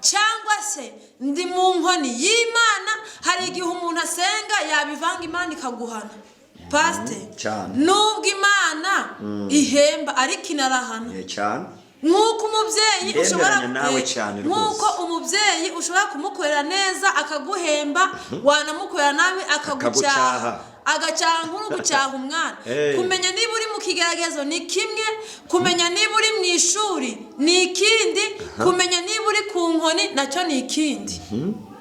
Cyangwa se ndi mu nkoni y'Imana? Hari igihe umuntu asenga yabivanga, Imana ikaguhana, pasite. Cyane. Nubwo Imana ihemba, ariko inarahana. Cyane. Nk'uko umubyeyi ushobora Ndemeranya nawe cyane rwose. Nk'uko umubyeyi ushobora kumukorera neza akaguhemba, wanamukorera nabi akagucyaha. Akagucyaha. Agacyaha nk'uri gucyaha umwana. Kumenya niba uri mu kigeragezo ni kimwe, kumenya niba uri mu ishuri ni ikindi, kumenya niba uri ku nkoni nacyo ni ikindi.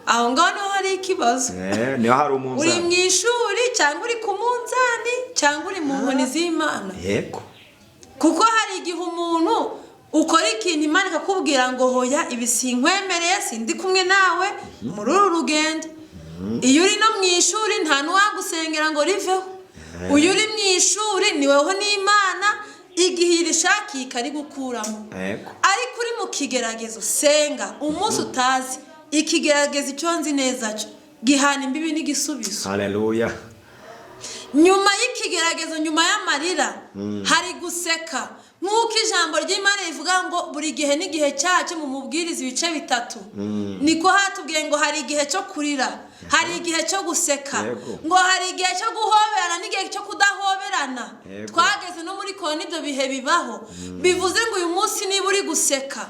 Aho ngaho niho hari ikibazo. Niho hari Uri mu umunzani. ishuri, cyangwa uri ku munzani, cyangwa uri mu nkoni z'Imana. Kuko hari igihe umuntu ukora ikintu, Imana ikakubwira ngo: "Hoya, ibi sinkwemereye, sindi kumwe nawe muri uru rugendo." Iyo uri no mu ishuri, nta n'uwagusengera ngo riveho. Uyu uri mu ishuri ni wowe n'Imana, igihe irishakiye ikarigukuramo. Ariko uri mu kigeragezo, senga umunsi utazi. Ikigeragezo, icyo nzi neza cyo gihana imbibi n'igisubizo. Haleluya. Nyuma y'ikigeragezo, nyuma y'amarira, hari guseka, nk'uko ijambo ry'Imana rivuga ngo buri gihe n'igihe cyacyo. Mu Mubwiriza ibice 3 niko hatubwiye ngo hari igihe cyo kurira, hari igihe cyo guseka, ngo hari igihe cyo guhoberana n'igihe cyo kudahoberana. Twageze no muri korona, ibyo bihe bibaho. Bivuze ngo uyu munsi niba uri guseka,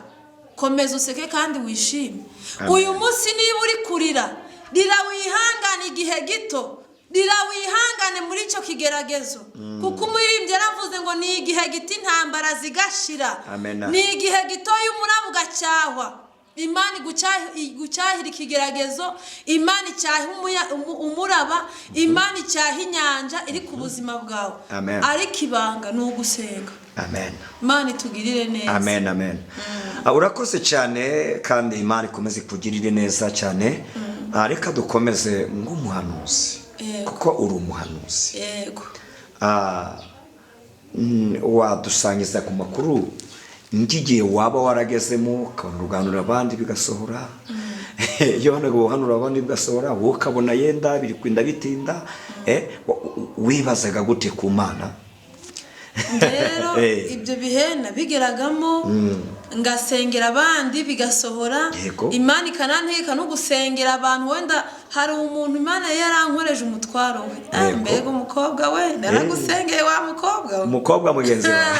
komeza useke kandi wishime. Amen. Uyu munsi niba uri kurira, rira wihangane igihe gito, rira wihangane muri icyo kigeragezo, kuko umuririmbyi yaravuze ngo ni igihe gito intambara zigashira. Amen. Ni igihe gito y'umuraba ugacyahwa. Imana igucyahira ikigeragezo, Imana icyaha umuraba, Imana icyaha inyanja iri ku buzima bwawe. Amen. Ariko ibanga ni ugusenga. Amen. Imana itugirire neza. Amen, amen. Urakoze cyane, kandi Imana ikomeze kugirire neza cyane. Reka dukomeze nk'umuhanuzi, kuko uri umuhanuzi. Yego. Wadusangiza ku makuru ngigihe waba waragezemo, ukabona uganura abandi bigasohora, iyo wabonaga uhanura abandi bigasohora, wowe ukabona yenda biri kwinda bitinda, wibazaga gute ku Mana? Rero ibyo bihe nabigeragamo, ngasengera abandi bigasohora, Imana ikanantegeka no gusengera abantu. Wenda hari umuntu Imana yari yarankoreje umutwaro we. Mbega umukobwa we, naragusengeye wa mukobwa we. Umukobwa mugenzi wawe.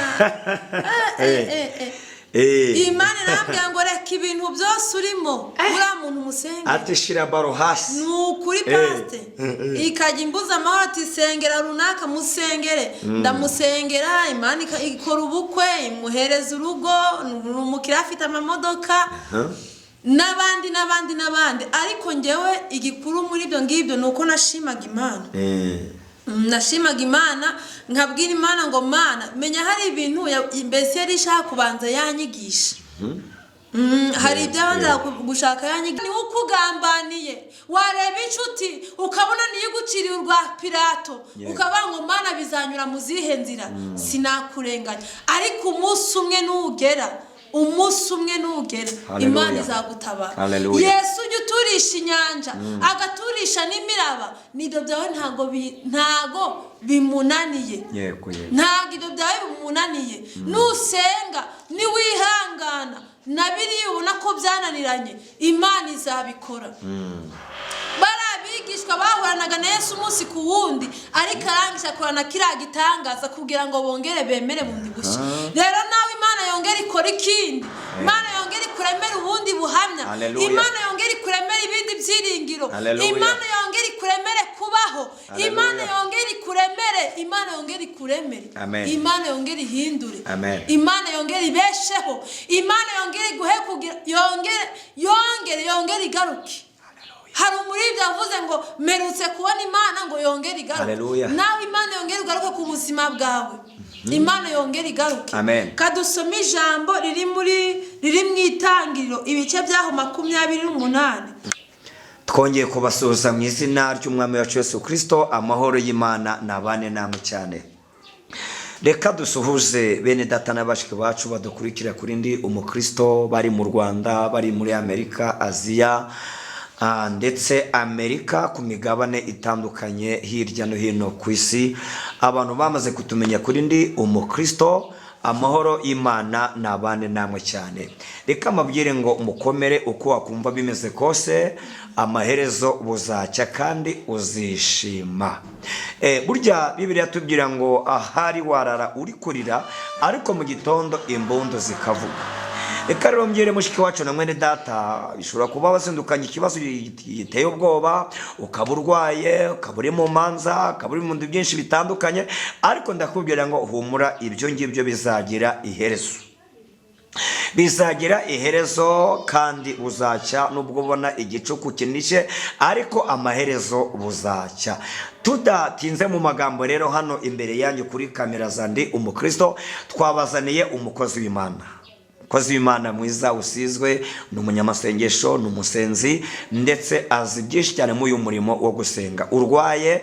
Imana irambwira ngo: "Reka ibintu byose urimo, uriya muntu umusengere." Ati: "Shira baro hasi." Ni ukuri, pasite, ikajya imbuza amahoro ati: "Sengera runaka, musengere." Ndamusengera, Imana ikora ubukwe, imuhereza urugo, ni umukiriya, afite amamodoka, n'abandi n'abandi n'abandi. Ariko ngewe igikuru muri ibyo ngibyo ni uko nashimaga Imana. Nashimaga Imana, nkabwira Imana ngo: "Mana, menya hari ibintu mbese yari ishaka kubanza yanyigisha." Hari ibyo abanza gushaka yanyigisha. Niwe ukugambaniye, wareba inshuti ukabona niyo iguciriye urwa Pirato, ukavuga ngo: "Mana, bizanyura mu zihe nzira? Sinakurenganya." Ariko umunsi umwe nugera, umunsi umwe nugera, Hallelujah. Imana izagutabara. Hallelujah. Yesu ujya uturisha inyanja, agaturisha n'imiraba, n'ibyo byawe ntago bimunaniye. yego yego Ntabwo ibyo byawe bimunaniye. Nusenga, niwihangana, na biriya ubona ko byananiranye, Imana izabikora. Bari abigishwa bahoranaga na Yesu umunsi ku wundi, ariko arangije akorana kiriya gitangaza kugira ngo bongere bemere bundi bushya. Rero nawe Imana yongere ikora ikindi, Imana yongere ikuremere ubundi buhamya. Hallelujah. Imana yongere ikuremere ibindi byiringiro. Hallelujah. Imana yongere ikuremere kubaho. Hallelujah. Imana yongere ikuremere, Imana yongere ikuremere. Amen. Imana yongere ihindure. Amen. Imana yongere ibesheho, Imana yongere iguhe kugira, yongere, yongere, yongere igaruke. Hari umuririmbyi yavuze ngo: "Mperutse kubona Imana ngo yongere igaruke." Hallelujah. Nawe Imana yongere igaruke ku buzima bwawe, Imana yongere igaruke. Amen. Kadusome ijambo riri mu Itangiriro, ibice byaho 28. Twongeye kubasuhuza mu izina ry'Umwami wacu Yesu Kirisito. Amahoro y'Imana nabane namwe cyane. Reka dusuhuze bene data na bashiki bacu badukurikira kuri Ndi Umukristo, bari mu Rwanda, bari muri Amerika, Aziya, ndetse Amerika, ku migabane itandukanye hirya no hino ku isi. Abantu bamaze kutumenya kuri Ndi Umukristo. Amahoro y'Imana nabane namwe cyane. Reka mbabwire ngo mukomere, uko wakumva bimeze kose, amaherezo buzacya kandi uzishima. Burya Bibiliya tubwira ngo ahari warara uri kurira, ariko mu gitondo impundu zikavuga. Reka rero mbwire mushiki wacu na mwene data, bishobora kuba wazindukanye ikibazo giteye ubwoba, ukaba urwaye, ukaba uri mu manza, ukaba uri mu bintu byinshi bitandukanye, ariko ndakubwira ngo humura, ibyo ngibyo bizagira iherezo, bizagira iherezo kandi buzacya. Nubwo ubona igicuku kinishye, ariko amaherezo buzacya. Tudatinze mu magambo rero, hano imbere yanyu kuri kamera za Ndi Umukristo twabazaniye umukozi w'Imana, umukozi w'Imana mwiza usizwe, ni umunyamasengesho, ni umusenzi, ndetse azi byinshi cyane muri uyu murimo wo gusenga. Urwaye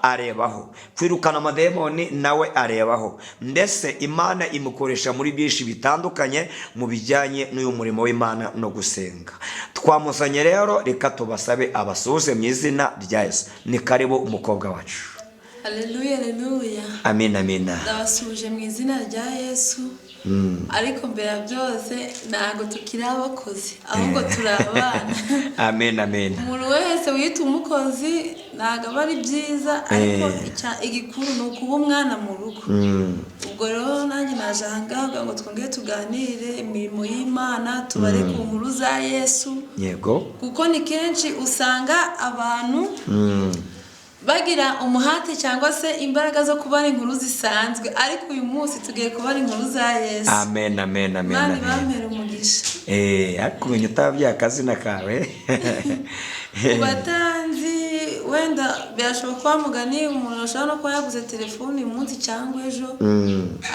arebaho, kwirukana amademoni nawe arebaho, mbese Imana imukoresha muri byinshi bitandukanye mu bijyanye n'uyu murimo w'Imana no gusenga. Twamuzanye rero, reka tubasabe abasuhuze mu izina rya Yesu. Ni karibu umukobwa wacu. Haleluya, haleluya. Amina, amina. Ndabasuhuje mu izina rya Yesu. Ariko mbere ya byose, ntabwo tukiri abakozi, ahubwo turi abana. Amen, amen. Umuntu wese wita umukozi ntabwo aba ari byiza, ariko igikuru ni ukuba umwana mu rugo. Ubwo rero nanjye naje aha ngaha kugira ngo twongere tuganire imirimo y'Imana, tubare ku nkuru za Yesu, kuko ni kenshi usanga abantu bagira umuhate cyangwa se imbaraga zo kubara inkuru zisanzwe, ariko uyu munsi tugiye kubara inkuru za Yesu. Amen, amen, amen. Imana Amen. ibampere umugisha. Ariko umenya utababwiye akazina kawe. Ku batanzi, wenda birashoboka kuba mugani umuntu ashobora no kuba yaguze telefone uyu munsi cyangwa ejo,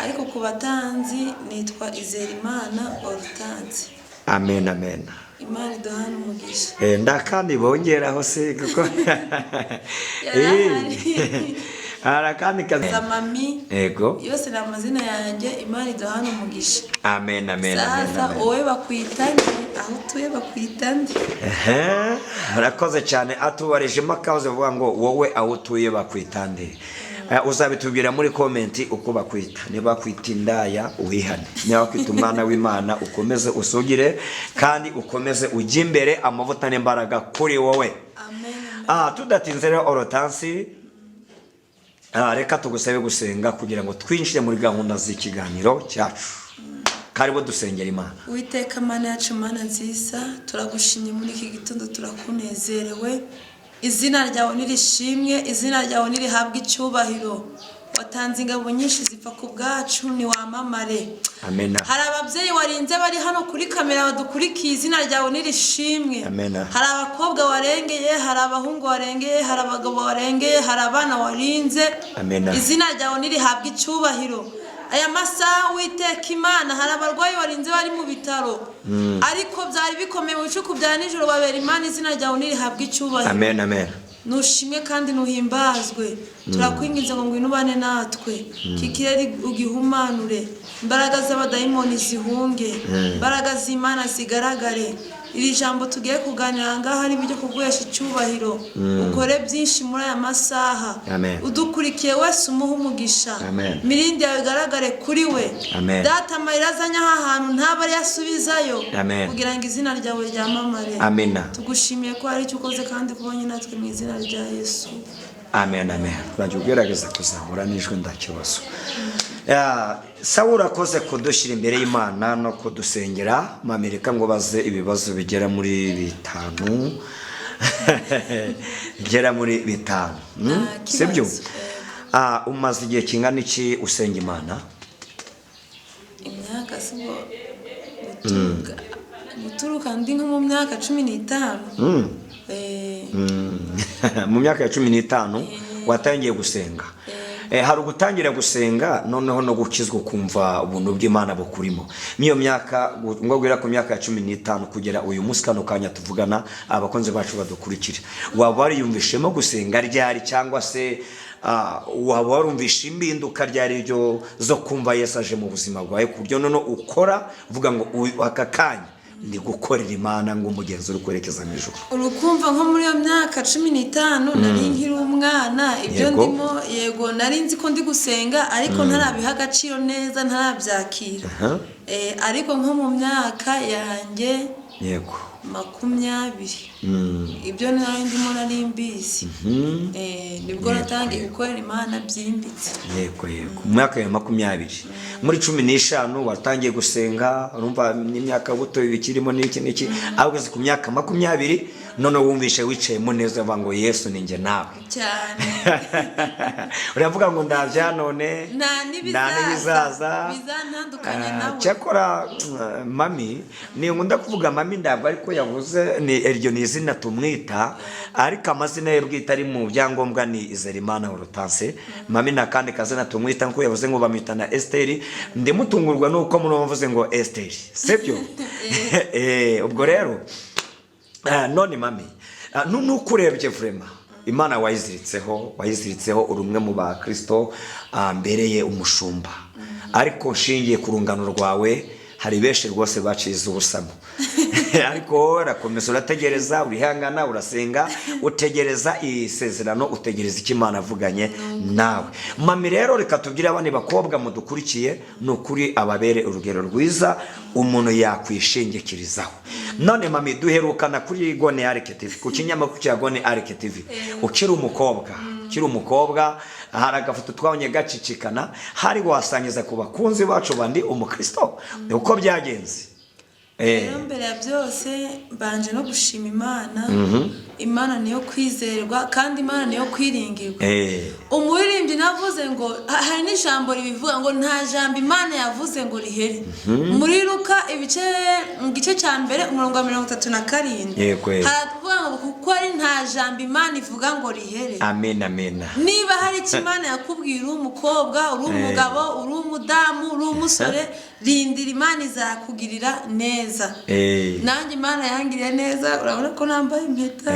ariko ku batanzi nitwa Izerimana Hortense. Amen, amen. Imana iduhane umugisha. Ndakandi bongeraho se kuko Yarahari. Hari akandi kazi. Za mami. Yose ni amazina yanjye. Imana iduhane umugisha. Amen, amen, amen. Sasa Amen. wowe bakwita nde? Aho utuye bakwita nde? Ehe, urakoze cyane. Atubarijemo akabazo bavuga ngo wowe aho utuye bakwita nde? Uzabitubwira muri comment uko bakwita. Niba bakwita indaya wihane, niba bakwita umwana w'Imana ukomeze usugire kandi ukomeze ujye imbere, amavuta n'imbaraga kuri wowe. Amen, amen. Tudatinze rero, Hortense, reka tugusabe gusenga kugira ngo twinjire muri gahunda z'ikiganiro cyacu. Karibu dusengera Imana. Uwiteka Mana yacu, Mana nziza, turagushimye muri iki gitondo, turakunezerewe. Izina ryawe nirishimwe, izina ryawe nirihabwe icyubahiro. Watanze ingabo nyinshi zipfa ku bwacu, niwamamare. Amena. Hari ababyeyi warinze bari hano kuri kamera badukurikiye, izina ryawe nirishimwe. Amena. Hari abakobwa warengeye, hari abahungu warengeye, hari abagabo warengeye, hari abana warinze. Amena. Izina ryawe nirihabwe icyubahiro. Aya masaha, Witeka Imana, hari abarwayi warinze bari mu bitaro, ariko byari bikomeye, mu bicuku bya nijoro babera Imana. Izina ryawe nirihabwe icyubahiro. Amen, amen. Nushimwe kandi nuhimbazwe. Turakwinginze ngo ngwino ubane natwe, iki kirere ugihumanure, imbaraga z'abadayimoni zihunge, imbaraga z'Imana zigaragare. Iri jambo tugiye kuganira aha ngaha ari ibyo kuguhesha icyubahiro, ukore byinshi muri aya masaha. Amen. Udukurikiye wese umuhe umugisha. Amen. Mirindi yawe igaragare kuri we. Amen. Data, amarira azanye aha hantu ntaba ari asubizayo, Amen. kugira ngo izina ryawe ryamamare. Amina. Tugushimiye ko hari icyo ukoze kandi kubonye natwe, mu izina rya Yesu. Amen, amen. Urajya ugerageza kuzamura n'ijwi, nta kibazo. Sawa, urakoze kudushyira imbere y'Imana no kudusengera. Mamerika ngo baze ibibazo bigera muri 5, bigera muri 5. Nta kibazo. Sibyo? Umaze igihe kingana iki usenga Imana? Imyaka si ubwo guturuka ndi nko mu myaka 15. Mu myaka ya 15 watangiye gusenga. Hari ugutangira gusenga noneho no gukizwa, ukumva ubuntu bw'Imana bukurimo. N'iyo myaka ngo guhera ku myaka ya 15 kugera uyu munsi kano kanya tuvugana, abakunzi bacu badukurikira, waba wariyumvishemo gusenga ryari, cyangwa se waba warumvishe impinduka ryari ryo zo kumva Yesu aje mu buzima bwawe, ku buryo noneho ukora uvuga ngo aka kanya Ndi gukorera Imana ngo umugenzi uri kwerekeza mu ijuru. Urukumva nko muri iyo myaka 15 nari nkiri umwana, ibyo ndimo, yego nari nzi ko ndi gusenga, ariko ntarabiha agaciro neza, ntarabyakira. Ariko nko mu myaka yanjye 20, ibyo nari ndimo nari mbizi. Nibwo natangiye gukorera Imana byimbitse. Yego, mu myaka ya 20, muri 15 watangiye gusenga, urumva n'imyaka buto bikirimo n'iki n'iki, ariko ugeze ku myaka 20 none wumvishe wicayemo neza, uvuga ngo Yesu ni njye nawe. Cyane. Uravuga ngo ndabya none nta nta n'ibizaza bizantandukanya nawe. Cyakora mami, ni nkunda kuvuga mami, ntabwo ariko yavuze, ni iryo ni izina tumwita, ariko amazina ye bwite ari mu byangombwa ni Izerimana Hortense. Mami ni akandi kazina tumwita, nkuko yavuze ngo bamwita na Esteri. Ndimutungurwa nuko muri mvuze ngo Esteri, sibyo? Ubwo rero none mami, nuko urebye vraiment Imana wayiziritseho, uri umwe mu bakristo mbereye umushumba, ariko nshingiye ku rungano rwawe hari benshi rwose bacize ubusamo, ariko wowe urakomeza, urategereza, urihangana, urasenga, utegereza isezerano, utegereza icyo Imana avuganye nawe. Mami rero, reka tubwire abandi bakobwa mudukurikiye, ni ukuri ababere urugero rwiza umuntu yakwishingikirizaho. None mami, duherukana kuri Gone Arike TV, ku kinyamakuru cya Gone Arike TV, ukiri umukobwa, hari agafoto twabonye gacicikana, hari wasangiza ku bakunzi bacu bandi umukristo uko byagenze? Rero mbere ya byose mbanje no gushima Imana. Imana niyo kwizerwa kandi Imana niyo kwiringirwa. Umuririmbyi navuze ngo hari n'ijambo ribivuga ngo nta jambo Imana yavuze ngo rihere. Muri Luka ibice, mu gice cya mbere, umurongo wa 37, Yego, yego. haravuga ngo kuko ari nta jambo Imana ivuga ngo rihere. Amen, amen. Niba hari icyo Imana yakubwiye, uri umukobwa, uri umugabo, uri umudamu, uri umusore, rindira, Imana izakugirira neza. Nanjye Imana yangiriye neza, urabona ko nambaye impeta.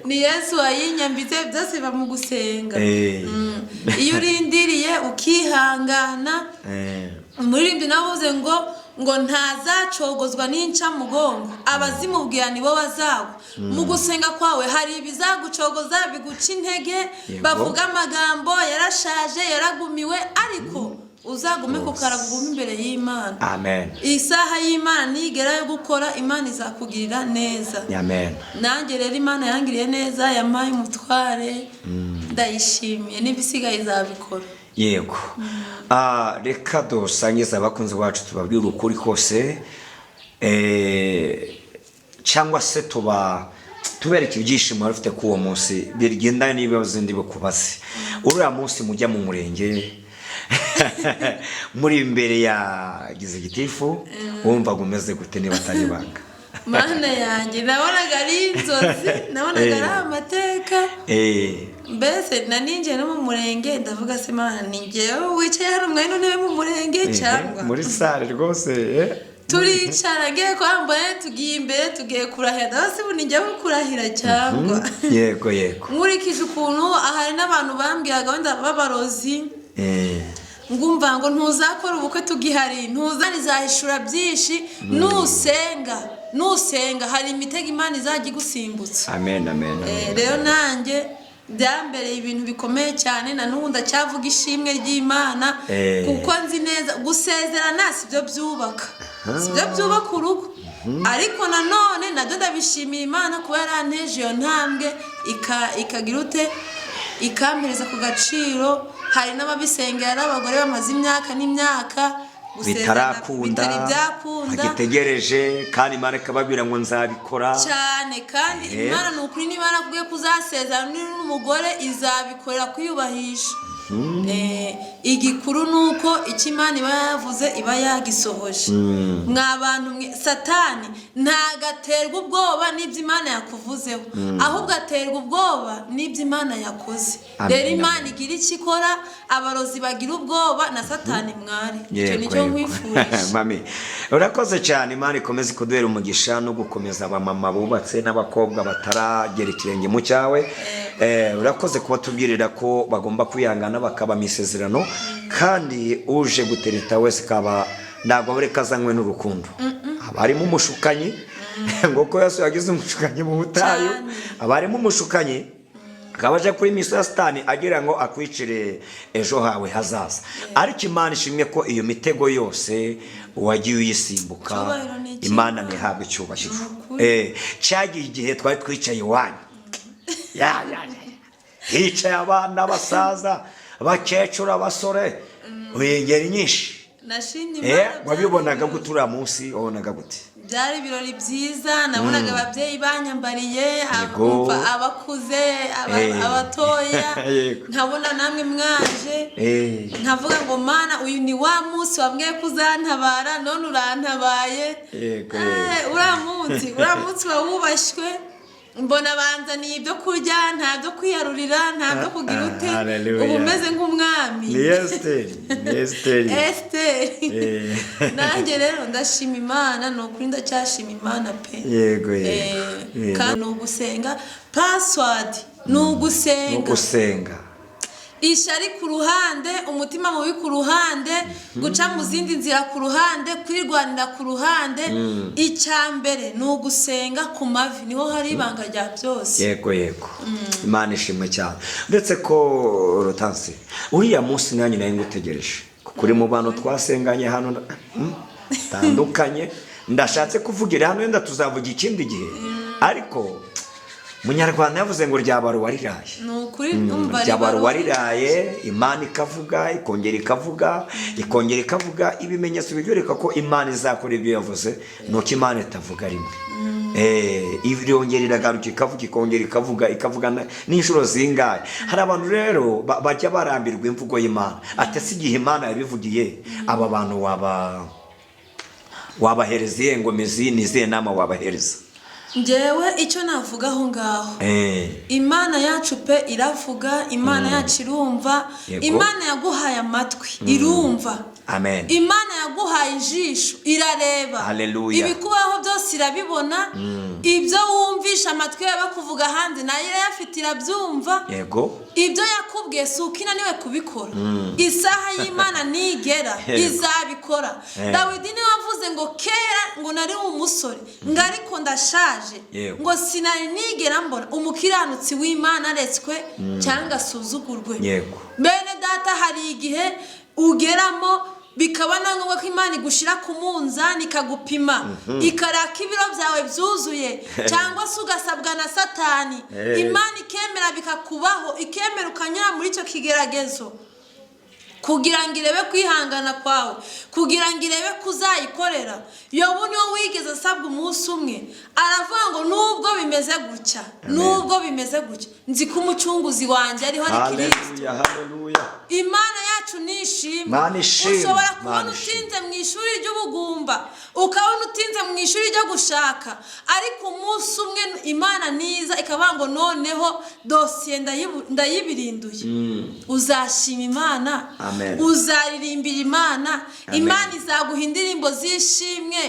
Ni Yesu wayinyambitse, byose biva mu gusenga. Iyo urindiriye ukihangana, umuririmbyi nawe avuze ngo ntazacogozwa n'incamugongo, abazimubwira nibo bazagwa. Mu gusenga kwawe hari ibizagucogoza biguca intege, bavuga amagambo, yarashaje, yaragumiwe, ariko uzagume ku karago, ugume imbere y'Imana. Amen. Isaha y'Imana nigera yo gukora, Imana izakugirira neza. Amen. Nanjye rero Imana yangiriye neza, yampaye umutware, ndayishimiye, n'ibisigaye izabikora. Yego. Reka dusangize abakunzi bacu, tubabwire ukuri kose, cyangwa se tuba tubereka ibyishimo wari ufite kuri uwo munsi bigendanye n'ibibazo ndi bukubaze. Uriya munsi mujya mu murenge muri imbere ya gizegitifu, wumvaga umeze gute, niba atari ibanga? Mana yanjye, nabonaga ari inzozi, nabonaga ari amateka. Mbese na ninjiye no mu murenge ndavuga se, Mana, ni njyewe wicaye hano mwene ntebe mu murenge cyangwa Muri salle rwose. Turicara, ngiye kwambaye, tugiye imbere, tugiye kurahira, ndabaza se ubu ni njyewe uri kurahira cyangwa? Yego yego. Nkurikije ukuntu ahari n'abantu bambwiraga wenda b'abarozi, ngumva ngo ntuzakora ubukwe tugihari, ntuzahishura byinshi, nusenga hari imitego Imana izajya igusimbutsa. Amen, amen, amen. Rero nanjye byambereye ibintu bikomeye cyane, na n'ubu ndacyavuga ishimwe ry'Imana, kuko nzi neza gusezerana si byo byubaka, si byo byubaka urugo, ariko nanone nabyo ndabishimira Imana kuba yaranteje iyo ntambwe, ikagira ute, ikampereza ku gaciro. Hari n'ababisengera ari abagore bamaze imyaka n'imyaka gusezerana bitarakunda, bitari byakunda, bagitegereje, kandi Imana ikababwira ngo nzabikora. Cyane, kandi Imana ni ukuri, niba yarakubwiye ko uzasezerana n'umugore, izabikorera kwiyubahisha. Igikuru ni uko icyo Imana iba yavuze iba yagisohoje. Mwa bantu mwe, Satani ntago aterwa ubwoba n'ibyo Imana yakuvuzeho, ahubwo aterwa ubwoba n'ibyo Imana yakoze. Amen. Rero Imana igira icyo ikora, abarozi bagira ubwoba na Satani mwari. Icyo nicyo nkwifurije. Mami, urakoze cyane. Imana ikomeze kuduhera umugisha no gukomeza abamama bubatse n'abakobwa bataragera ikirenge mu cyawe. Urakoze kuba tubwirira ko bagomba kwihangana bakaba mu isezerano, kandi uje gutereta wese kaba Ntabwo abareka azanywe n'urukundo, haba harimo umushukanyi, ngo ko Yesu yagize umushukanyi mu butayu. Cyane. Haba harimo umushukanyi, akaba aje kuri misiyo ya Satani agira ngo akwicire ejo hawe hazaza. Ariko Imana ishimwe ko iyo mitego yose wagiye uyisimbuka. Icyubahiro ni icy'Imana. Imana ntihabwe icyubahiro. Ni ukuri. Cyagiye igihe twari twicaye iwanyu, ya, ya, ya, ya. Hicaye abana, abasaza, abakecuru, abasore, ingeri nyinshi. Nashimye Imana. Wabibonaga gute uriya munsi? Wabonaga gute? Byari ibirori byiza. Nabonaga ababyeyi banyambariye, Yego. umva, abakuze, abatoya, nkabona namwe mwaje, nkavuga ngo: "Mana, uyu ni wa munsi wambwiye ko uzantabara, none urantabaye." Uriya munsi wawubashywe. Mbona banzaniye ibyo kurya, nta byo kwiyarurira, nta byo kugira ute. Hallelujah. Uba umeze nk'umwami. Ni Esiteri, ni Esiteri. Esiteri. Nanjye rero ndashima Imana, ni ukuri ndacyashima Imana pe. Yego yego. Kandi ni ugusenga, password ni Ni ugusenga. Ugusenga. Ishyari ku ruhande, umutima mubi ku ruhande, guca mu zindi nzira ku ruhande, kwirwanira ku ruhande, icya mbere ni ugusenga ku mavi, niho hari ibanga rya byose. Yego, Imana ishimwe cyane. Ndetse ko Rotansi, uriya munsi nanjye nari ngutegereje, kuko uri mu bantu twasenganye hano tandukanye. Ndashatse kuvugira hano, wenda tuzavuga ikindi gihe, ariko Munyarwanda yavuze ngo ryabara uwariraye. Ni ukuri, umva, Ryabara riba uwariraye. Imana ikavuga, ikongera ikavuga, ikongera ikavuga, ibimenyetso bibyereka ko Imana izakora ibyo yavuze. Nuko Imana itavuga rimwe, irongera iragaruka ikavuga, ikongera ikavuga, ikavuga n'inshuro zingahe. Hari abantu rero bajya barambirwa imvugo y'Imana, ati ese igihe Imana yabivugiye aba bantu, wabahereza iyihe ngomezi? Ni izihe nama wabahereza? Njyewe icyo navuga aho ngaho, Imana yacu pe iravuga, Imana yacu irumva. Imana yaguhaye amatwi irumva. Amen. Imana yaguhaye ijisho irareba. Hallelujah. Ibikubaho byose irabibona. Ibyo wumvisha amatwi yawe bakuvuga ahandi, nayo irayafite, irabyumva. Ibyo yakubwiye si uko inaniwe kubikora. Isaha y'Imana nigera, izabikora. Dawidi niwe wavuze ngo: "Kera ngo nari umusore, ngo ariko ndashaje, ngo sinari nigera mbona umukiranutsi w'Imana aretswe cyangwa asuzugurwe." Bene data, hari igihe ugeramo bikaba na ngombwa ko Imana igushyira ku munzani, ikagupima, ikaraka ibiro byawe byuzuye, cyangwa se ugasabwa na Satani. Imana ikemera bikakubaho, ikemera ukanyura muri icyo kigeragezo kugira ngo irebe kwihangana kwawe, kugira ngo irebe ko uzayikorera. Yobu niwe wigeze asabwa umunsi umwe, aravuga ngo: "Nubwo bimeze gutya, nubwo bimeze gutya, nzi ko umucunguzi wanjye ariho, ari Kirisito." Haleluya, haleluya. Imana yacu ni ishimwe. Imana ishimwe, Ushobora kubona Imana ishimwe. utinze mu ishuri ry'ubugumba, ukabona utinze mu ishuri ryo gushaka, ariko umunsi umwe Imana niza ikavuga ngo: "Noneho dosiye ndayibirinduye," uzashima Imana. Amen. Uzaririmbira Imana. Amen. Imana izaguha indirimbo z'ishimwe.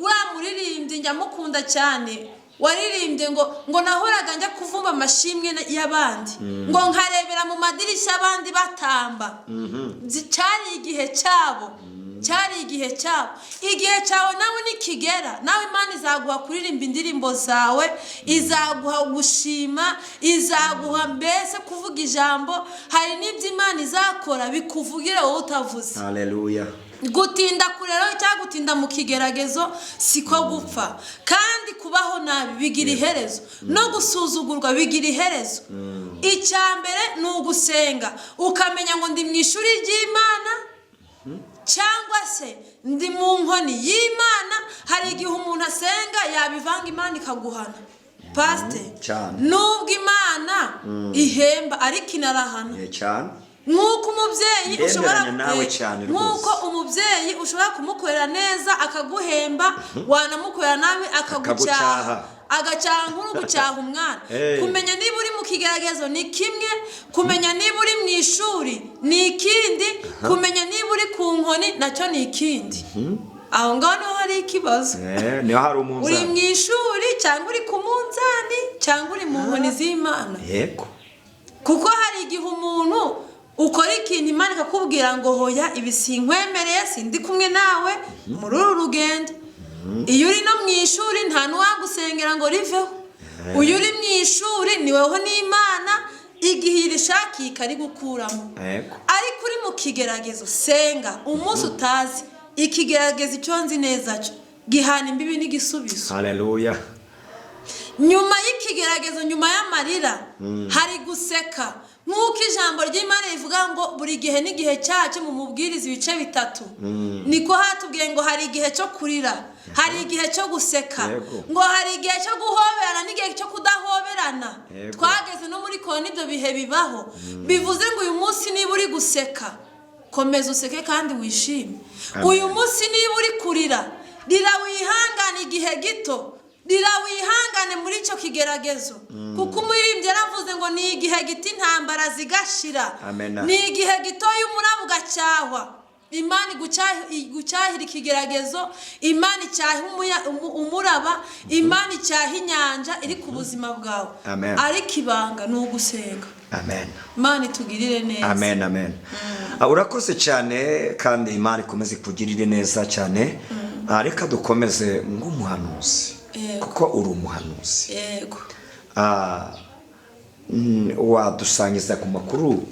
Wa muririmbyi njya mukunda cyane waririmbye ngo nahoraga njya kuvumba amashimwe y'abandi, ngo nkarebera mu madirishya abandi batamba. Cyari igihe cyabo, cyari igihe cyabo. Igihe cyawe nawe nikigera, nawe Imana izaguha kuririmba indirimbo zawe, izaguha gushima, izaguha mbese kuvuga ijambo. Hari n'ibyo Imana izakora bikuvugire wowe utavuze. Haleluya. Gutinda kurera cyangwa gutinda mu kigeragezo siko gupfa, kandi kubaho nabi bigira iherezo, no gusuzugurwa bigira iherezo. Icya mbere ni ugusenga, ukamenya ngo ndi mu ishuri ry'Imana cyangwa se ndi mu nkoni y'Imana. Hari igihe umuntu asenga yabivanga, Imana ikaguhana, pasite. Cyane. Nubwo Imana ihemba, ariko inarahana. Cyane. Nk'uko umubyeyi ushobora Ndemeranya nawe cyane rwose. Nk'uko umubyeyi ushobora kumukorera neza akaguhemba, wanamukorera nabi akagucyaha. Akagucyaha. Agacyaha nk'uri gucyaha umwana. Kumenya niba uri mu kigeragezo ni kimwe, kumenya niba uri mu ishuri ni ikindi, kumenya niba uri ku nkoni nacyo ni ikindi. Aho ngaho niho hari ikibazo. Niho hari Uri mu umunzani. ishuri cyangwa uri ku munzani cyangwa uri mu nkoni z'Imana? Kuko hari igihe umuntu Ukora ikintu, Imana ikakubwira ngo hoya, ibi sinkwemereye, sindi kumwe nawe muri uru rugendo. Iyo uri no mu ishuri, nta n'uwagusengera ngo riveho. Uyu uri mu ishuri ni wowe n'Imana, igihe irishakiye ikarigukuramo. Ariko uri mu kigeragezo, senga umunsi utazi ikigeragezo. Icyo nzi neza cyo gihana imbibi n'igisubizo. Haleluya. Nyuma y'ikigeragezo, nyuma y'amarira, hari guseka, nk'uko ijambo ry'Imana rivuga ngo buri gihe n'igihe cyacu. Mu Mubwiriza ibice 3 niko hatubwiye ngo hari igihe cyo kurira, hari igihe cyo guseka, ngo hari igihe cyo guhoberana n'igihe cyo kudahoberana. Twageze no muri korona, ibyo bihe bibaho. Bivuze ngo uyu munsi niba uri guseka, komeza useke kandi wishime. Amen. Uyu munsi niba uri kurira, rira wihangane igihe gito, rira wihangane muri icyo kigeragezo, kuko umuririmbyi yaravuze ngo ni igihe gito intambara zigashira. Amen. Ni igihe gito y'umuraba ugacyahwa. Imana igucyahira ikigeragezo, Imana icyaha umuraba, Imana icyaha inyanja iri ku buzima bwawe. Amen. Ariko ibanga ni ugusenga. Amen. Imana itugirire neza. Amen, amen. Urakoze cyane, kandi Imana ikomeze ikugirire neza cyane. Reka dukomeze nk'umuhanuzi, kuko uri umuhanuzi. Yego. Wadusangiza ku makuru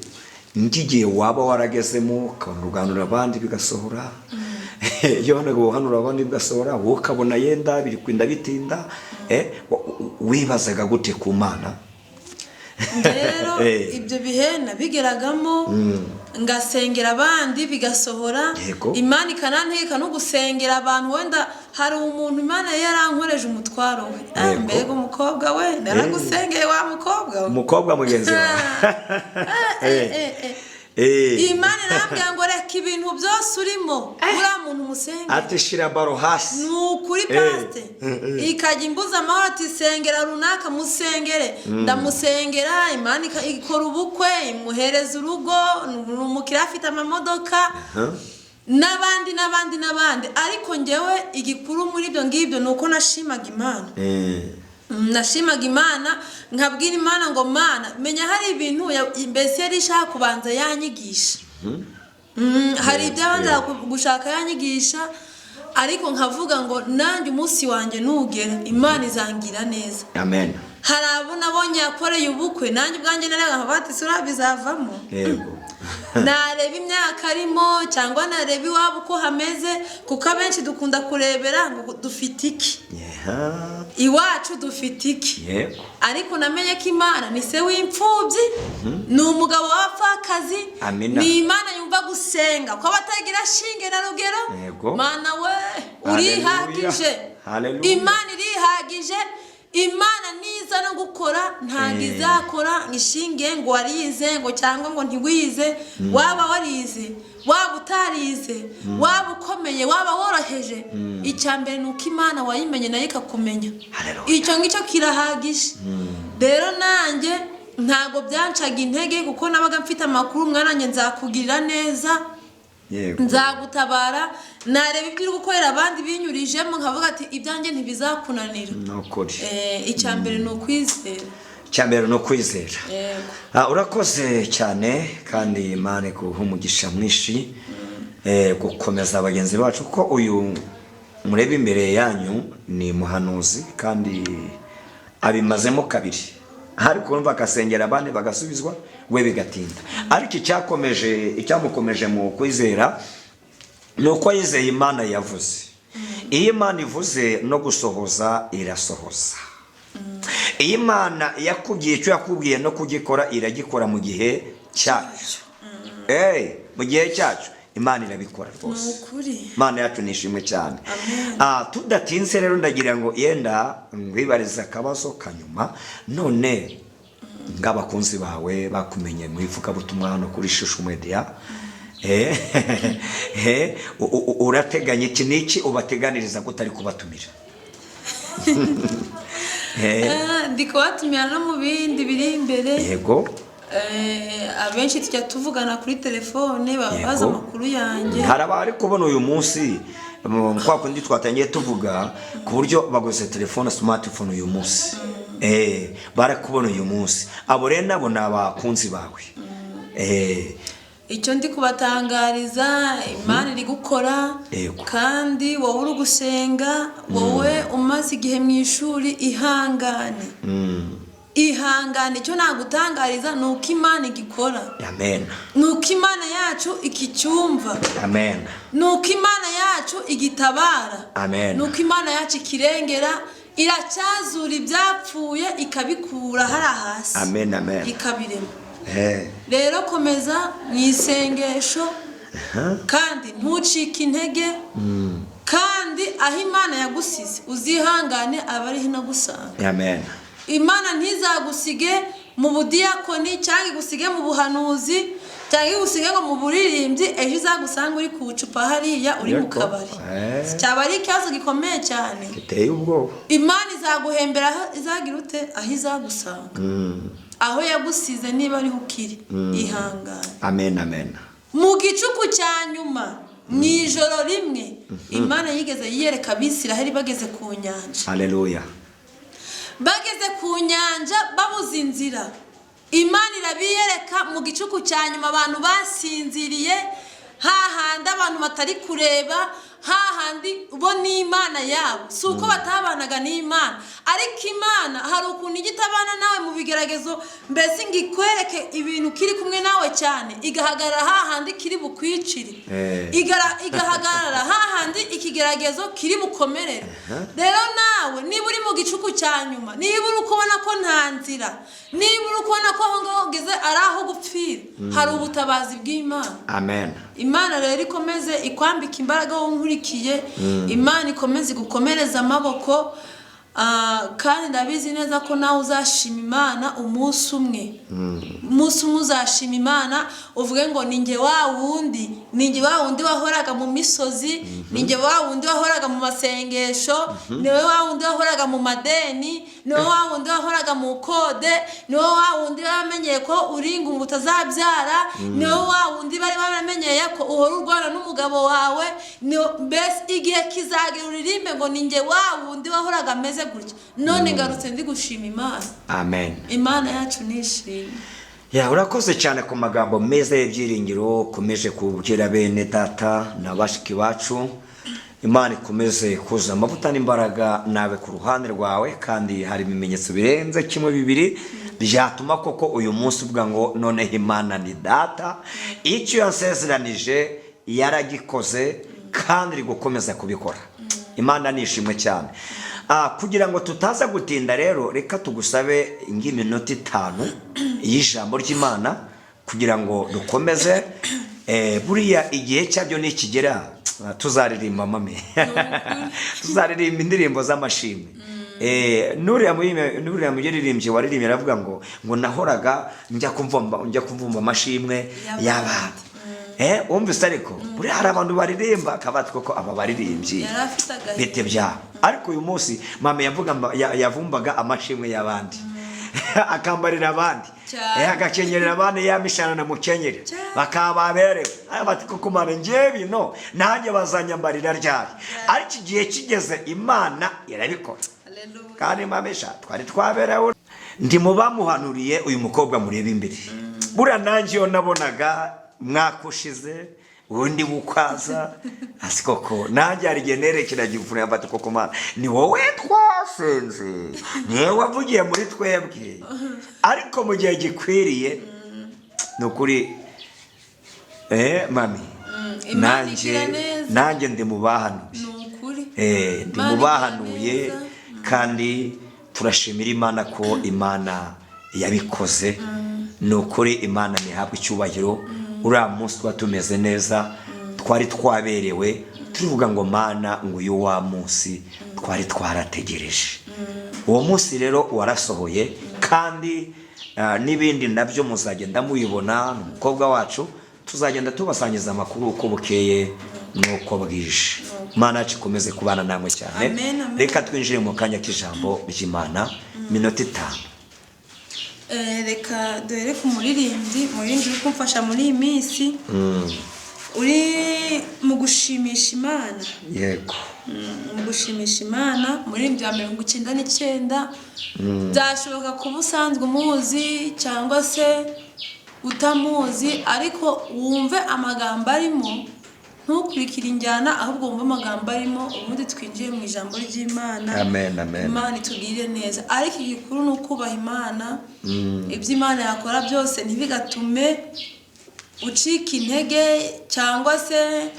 nk'igihe waba waragezemo, ukabona uganura abandi bigasohora, iyo wabonaga uhanura abandi bigasohora, wowe ukabona yenda biri kwinda bitinda, wibazaga gute ku Mana? Rero ibyo bihe nabigeragamo, ngasengera abandi bigasohora, Imana ikanantegeka no gusengera abantu. Wenda hari umuntu Imana yari yarankoreje umutwaro we. Mbega umukobwa we, naragusengeye wa mukobwa we. Umukobwa mugenzi wawe. Imana irambwira ngo reka ibintu byose urimo, uriya muntu umusengere. Ati shira baro hasi. Ni ukuri, pasite, ikajya imbuza amahoro ati sengera runaka, musengere. Ndamusengera, Imana ikora ubukwe, imuhereza urugo, ni umukiriya, afite amamodoka, n'abandi n'abandi n'abandi. Ariko ngewe igikuru muri ibyo ngibyo ni uko nashimaga Imana. Nashimaga Imana, nkabwira Imana ngo Mana, menya hari ibintu mbese yari ishaka kubanza yanyigisha. Hari ibyo abanza gushaka yanyigisha, ariko nkavuga ngo nanjye umunsi wanjye nugera, Imana izangira neza. Amen. Hari abo nabonye yakoreye ubukwe, nanjye ubwanjye nareba nkavuga ati sura bizavamo. Nareba imyaka arimo, cyangwa nareba iwabo uko hameze, kuko abenshi dukunda kurebera ngo dufite iki, iwacu dufite iki. Ariko namenye ko Imana ni se w'imfubyi, ni umugabo w'abapfakazi. Amina. Ni Imana yumva gusenga ko abatagira shinge na rugero. Mana we, urihagije. Haleluya. Imana irihagije. Imana niza no gukora, ntabwo izakora ngo ishinge ngo warize, ngo cyangwa ngo ntiwize. Waba warize, waba utarize, waba ukomeye, waba woroheje, icya mbere ni uko Imana wayimenye, nayo ikakumenya. Haleluya. Icyo ngicyo kirahagije. Rero nanjye ntabwo byancaga intege, kuko nabaga mfite amakuru, mwana nzakugirira neza, nzagutabara. Nareba ibyo uri gukorera abandi binyurijemo, nkavuga ati ibyanjye ntibizakunanira. Ni ukuri. Icya mbere ni ukwizera. Icya mbere ni ukwizera. Yego. Urakoze cyane, kandi Imana iguhe umugisha mwinshi, gukomeza bagenzi bacu, kuko uyu mureba imbere yanyu ni muhanuzi kandi abimazemo kabiri, ariko urumva agasengera abandi bagasubizwa, we bigatinda. Ariko icyamukomeje mu kwizera ni uko yizeye Imana yavuze. Iyo Imana ivuze, no gusohoza irasohoza. Iyo Imana yakubwiye icyo yakubwiye, no kugikora iragikora mu gihe cyacu. Mu gihe cyacu Imana irabikora Ni rwose. ukuri. Imana yacu ni ishimwe cyane. Amen. Tudatinze rero, ndagira ngo yenda ngwibarize akabazo kanyuma. None ng'abakunzi bawe bakumenye mu ivugabutumwa hano kuri Shusho Media, urateganya iki n'iki ubateganiriza ko utari kubatumira? Ndi kubatumira no mu bindi biri imbere. Abenshi tujya tuvugana kuri telefone, baba bazi amakuru yanjye. Hari abari kubona uyu munsi, kwa kundi twatangiye tuvuga ku buryo baguze telefone smartphone uyu munsi, barakubona uyu munsi. Abo rero nabo ni abakunzi bawe. Icyo ndi kubatangariza, Imana iri gukora. Yego. Kandi wowe uri gusenga, wowe umaze igihe mu ishuri, ihangane, ihangane. Icyo nagutangariza ni uko Imana igikora. Amen. Ni uko Imana yacu ikicyumva. Amen. Ni uko Imana yacu igitabara. Amen. Ni uko Imana yacu ikirengera, iracyazura ibyapfuye, ikabikura hariya hasi. Amen, amen. Ikabirema. Rero komeza mu isengesho kandi ntucike intege, kandi aho Imana yagusize uzihangane aba ariho inagusanga. Amen. Imana ntizagusige mu budiyakoni, cyangwa igusige mu buhanuzi, cyangwa igusige ngo mu buririmbyi, ejo izagusanga uri ku icupa hariya, uri mu Yego. kabari. Cyaba ari ikibazo gikomeye cyane. Giteye ubwoba. Imana izaguhembera aho izagira ute, aho izagusanga. Aho yagusize niba ariho ukiri, ihangane. Amen, amen. Mu gicuku cya nyuma, mu ijoro rimwe, Imana yigeze yiyereka Abisiraheli bageze ku nyanja. Haleluya. Bageze ku nyanja babuze inzira, Imana irabiyereka mu gicuku cya nyuma, abantu basinziriye, hahandi abantu batari kureba, hahandi bo n'Imana yabo. Si uko batabanaga n'Imana, ariko Imana hari ukuntu ijya itabana nawe mu bigeragezo, mbese ngo ikwereke ibintu kiri kumwe nawe cyane, igahagarara hahandi kiri bukwicire. Igahagarara hahandi ikigeragezo kiri bukomerere. Rero nawe niba uri mu gicuku cya nyuma, niba uri kubona ko nta nzira, niba uri kubona ko aho ngaho ugeze ari aho gupfira, hari ubutabazi bw'Imana. Amen. Imana rero ikomeze ikwambika imbaraga wowe unkurikiye. Imana ikomeze igukomereze amaboko. Kandi ndabizi neza ko nawe uzashima Imana umunsi umwe. Umunsi umwe uzashima Imana, uvuge ngo ni njye wa wundi, ni njye wa wundi wahoraga mu misozi, ni njye wa wundi wahoraga mu masengesho, ni wowe wa wundi wahoraga mu madeni, ni wowe wa wundi wahoraga mu kode, ni wowe wa wundi bamenyeye ko uri ingumba utazabyara, ni wowe wa wundi bari baramenyeye ko uhora urwana n'umugabo wawe. Mbese igihe kizagera uririmbe ngo ni njye wa wundi wahoraga ameze gutya, none ngarutse ndi gushima Imana. Amen. Imana yacu nishimye. Ya, urakoze cyane ku magambo meza y'ibyiringiro ukomeje kubwira bene data na bashiki bacu. Imana ikomeze kuza amavuta n'imbaraga nawe ku ruhande rwawe, kandi hari ibimenyetso birenze kimwe, bibiri byatuma koko uyu munsi uvuga ngo noneho Imana ni data, icyo yansezeranije yaragikoze kandi iri gukomeza kubikora. Imana ni ishimwe cyane. Kugira ngo tutaza gutinda rero, reka tugusabe nk'iminota 5 y'ijambo ry'Imana kugira ngo dukomeze. Buriya igihe cyabyo nikigera tuzaririmba, mame, tuzaririmba indirimbo z'amashimwe. Nuriya muririmbyi waririmbye aravuga ngo nahoraga njya kumvumba amashimwe y'abantu. Wumvise? Ariko buriya hari abantu baririmba akabatwa koko aba baririmbyi Yari afite agahinda. bite byabo. Ariko uyu munsi mama yavumbaga amashimwe y'abandi, akambarira abandi. Cyane. Agakenyerera abandi ya mishanana mukenyere. Cyane. Bakaba baberewe. Ariko bati koko Mana, njyewe bino nanjye bazanyambarira ryari? Ariko igihe kigeze Imana irabikora. Haleluya. Kandi mamesha twari twaberewe, ndi mu bamuhanuriye uyu mukobwa mureba imbere. Buriya nanjye iyo nabonaga mwaka ushize undi bukwaza asi koko nanjye hari igihe nerekeraga imvura yamfata koko Mana ni wowe twasenze, ni wowe wavugiye muri twebwe, ariko mu gihe gikwiriye. Ni ukuri, mami, Imana nanjye igira neza. nanjye ndi mu bahanuye. Ni ukuri. Ndi Imana mu igira bahanuye. neza. Kandi turashimira Imana ko Imana yabikoze. Ni ukuri Imana ntihabwe icyubahiro. Uriya munsi tuba tumeze neza, twari twaberewe, turivuga ngo Mana, ngo uyu wa munsi twari twarategereje. Uwo munsi rero warasohoye, kandi n'ibindi nabyo muzagenda mubibona. Ni umukobwa wacu, tuzagenda tubasangiza amakuru uko bukeye n'uko bwije. Imana yacu ikomeze kubana namwe cyane. Amen, amen. Reka twinjire mu kanya k'ijambo ry'Imana, minota 5. Reka duhere ku muririmbyi uri kumfasha muri iyi minsi, uri mu gushimisha Imana. Yego. Mu gushimisha Imana, umuririmbyi wa 99. Byashoboka kuba usanzwe umuzi cyangwa se Utamuzi, ariko wumve amagambo arimo, ntukurikire injyana, ahubwo wumve amagambo arimo, ubundi twinjiye mu ijambo ry'Imana. Amen, amen. Imana itugirire neza, ariko igikuru ni ukubaha Imana. Ibyo Imana yakora byose ntibigatume ucika intege cyangwa se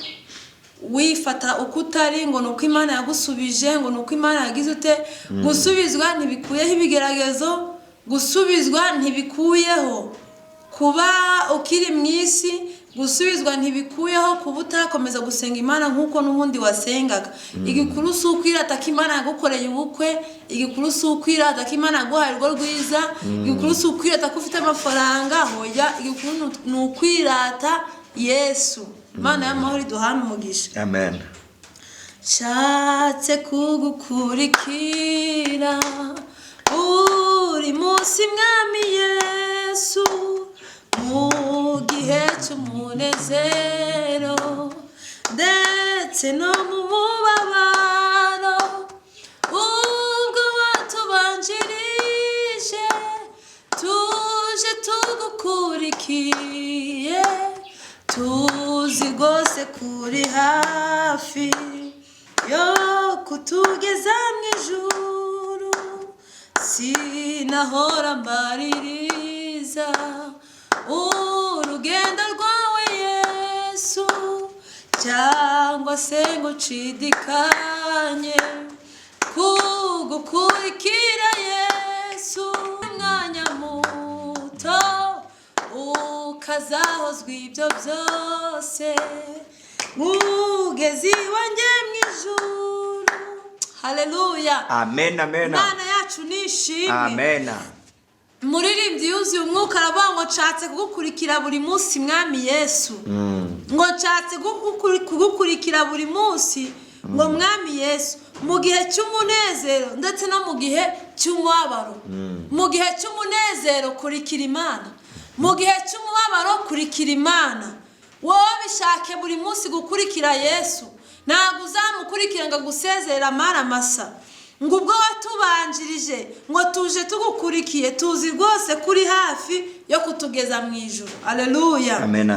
wifata uko utari, ngo ni uko Imana yagusubije, ngo ni uko Imana yagize ute. Gusubizwa ntibikuyeho ibigeragezo, gusubizwa ntibikuyeho kuba ukiri mu isi, gusubizwa ntibikuyeho kuba utakomeza gusenga Imana nk'uko n'ubundi wasengaga. Igikuru si ukwirata ko Imana yagukoreye ubukwe, igikuru si ukwirata ko Imana yaguhaye urugo rwiza, igikuru si ukwirata ko ufite amafaranga. Hoya, igikuru ni ukwirata Yesu. Imana y'amahoro iduhane umugisha. Amen. Nshatse kugukurikira buri munsi, Mwami Yesu, mu gihe cy'umunezero ndetse no mu mubabaro. Ubwo watubanjirije, tuje tugukurikiye, tuzi rwose kuri hafi yo kutugeza mu ijuru. Sinahora mbaririza urugendo rwawe Yesu, cyangwa se ngo nshidikanye kugukurikira Yesu. Umwanya muto ukazahozwa ibyo byose, mugezi wanjye mu ijuru. Haleluya! Amen, amen. Imana yacu nishimwe. Amen. Umuririmbyi yuzuye umwuka aravuga ngo: "Nshatse kugukurikira buri munsi, Mwami Yesu." Ngo: "Nshatse kugukurikira buri munsi," ngo, "Mwami Yesu, mu gihe cy'umunezero ndetse no mu gihe cy'umubabaro." Mu gihe cy'umunezero kurikira Imana, mu gihe cy'umubabaro kurikira Imana. Wowe bishake buri munsi gukurikira Yesu. Ntabwo uzamukurikira ngo agusezerere amara masa, ngo ubwo watubanjirije, ngo tuje tugukurikiye, tuzi rwose kuri hafi yo kutugeza mu ijuru. Aleluya! Amen.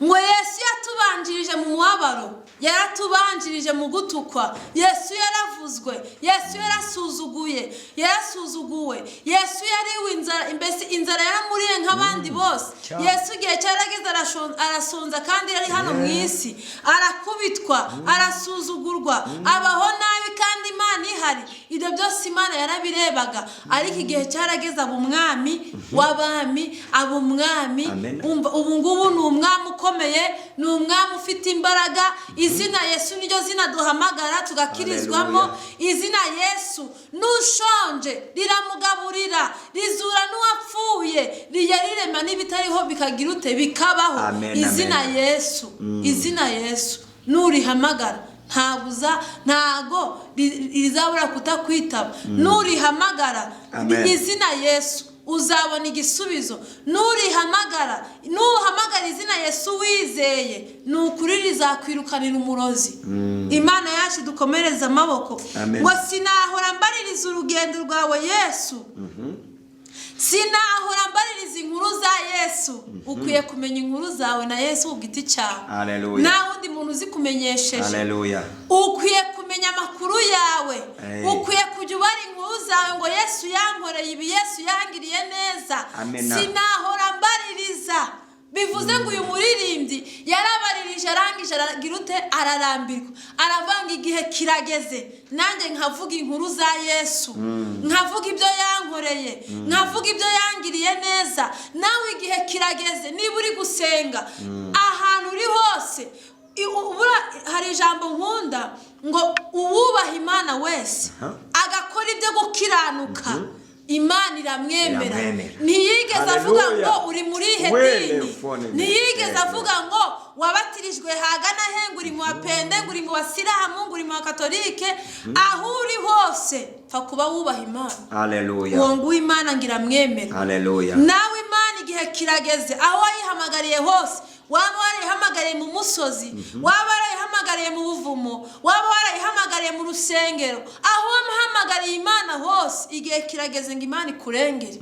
Ngo Yesu yatubanjirije mu mubabaro, yaratubanjirije mu gutukwa. Yesu yaravuzwe, Yesu yarasuzuguye, yarasuzuguwe. Yesu yariwe inzara, mbese inzara yaramuriye nk'abandi bose. Cyane. Yesu igihe cyarageze arasonza kandi yari hano mu isi, arakubitwa, arasuzugurwa, abaho nabi kandi Imana ihari. Ibyo byose Imana yarabirebaga, ariko igihe cyarageze aba Umwami w'abami, aba Umwami. Amen. Umva, ubu ngubu ni Umwami ukomeye, ni Umwami ufite imbaraga. Izina Yesu niryo zina duhamagara tugakirizwamo. Haleluya. Izina Yesu, n'ushonje riramugaburira, rizura n'uwapfuye, rijya rirema n'ibitariho bikagira ute? Bikabaho. Amen, Izina amen. Yesu, izina Yesu nurihamagara ntabwo uza, ntago rizabura kutakwitaba nurihamagara. Amen. Izina Yesu uzabona igisubizo nurihamagara. Nuhamagara izina Yesu wizeye, ni ukuri rizakwirukanira umurozi. Imana yacu dukomereze amaboko. Amen. Ngo: "Sinahora mbaririza urugendo rwawe Yesu, sinahora mbaririza inkuru za Yesu." Ukwiye kumenya inkuru zawe na Yesu ku giti cyawe. Haleluya. Nta wundi muntu uzi kumenyesheje. Haleluya. Ukwiye kumenya amakuru yawe. Hey. Ukwiye kujya ubara inkuru zawe ngo: "Yesu yankoreye ibi, Yesu yangiriye neza." Amena. "Sinahora mbaririza", bivuze ngo uyu muririmbyi yarabaririje, arangije aragira ute? Ararambirwa, aravanga: "Igihe kirageze nanjye nkavuga inkuru za Yesu, nkavuga ibyo yankoreye, nkavuga ibyo yangiriye neza." Nawe igihe kirageze, niba uri gusenga ahantu uri hose, hari ijambo nkunda ngo: "Uwubaha Imana wese agakora ibyo gukiranuka, Imana iramwemera." Iramwemera. Ntiyigeze avuga Haleluya. ngo uri muri ihe Wele dini. fone Ntiyigeze ni- avuga ngo wabatirijwe hagana he, ngo uri mu bapende, ngo uri mu basilamu, ngo uri mu bakatolike. Aho uri hose pfa kuba wubaha Imana. Haleluya. Uwo nguwo Imana ngo iramwemera. Haleluya. Nawe Imana igihe kirageze, aho wayihamagariye hose, waba warayihamagariye mu musozi, waba warayihamagariye mu buvumo, waba warayihamagariye mu rusengero, aho wamuhamagariye Imana hose, igihe kirageze ngo Imana ikurengere.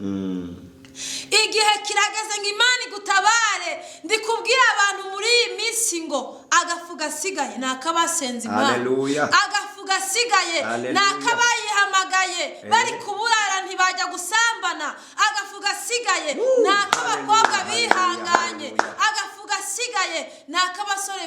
Igihe kirageze ngo Imana igutabare. Ndi kubwira abantu muri iyi minsi ngo agafu gasigaye ni akabasenze Imana. Haleluya. Agafu gasigaye ni Haleluya. akabayihamagaye bari kuburara ntibajya gusambana. Agafu gasigaye ni ak'abakobwa Haleluya, bihanganye. haleluya. Agafu gasigaye ni ak'abasore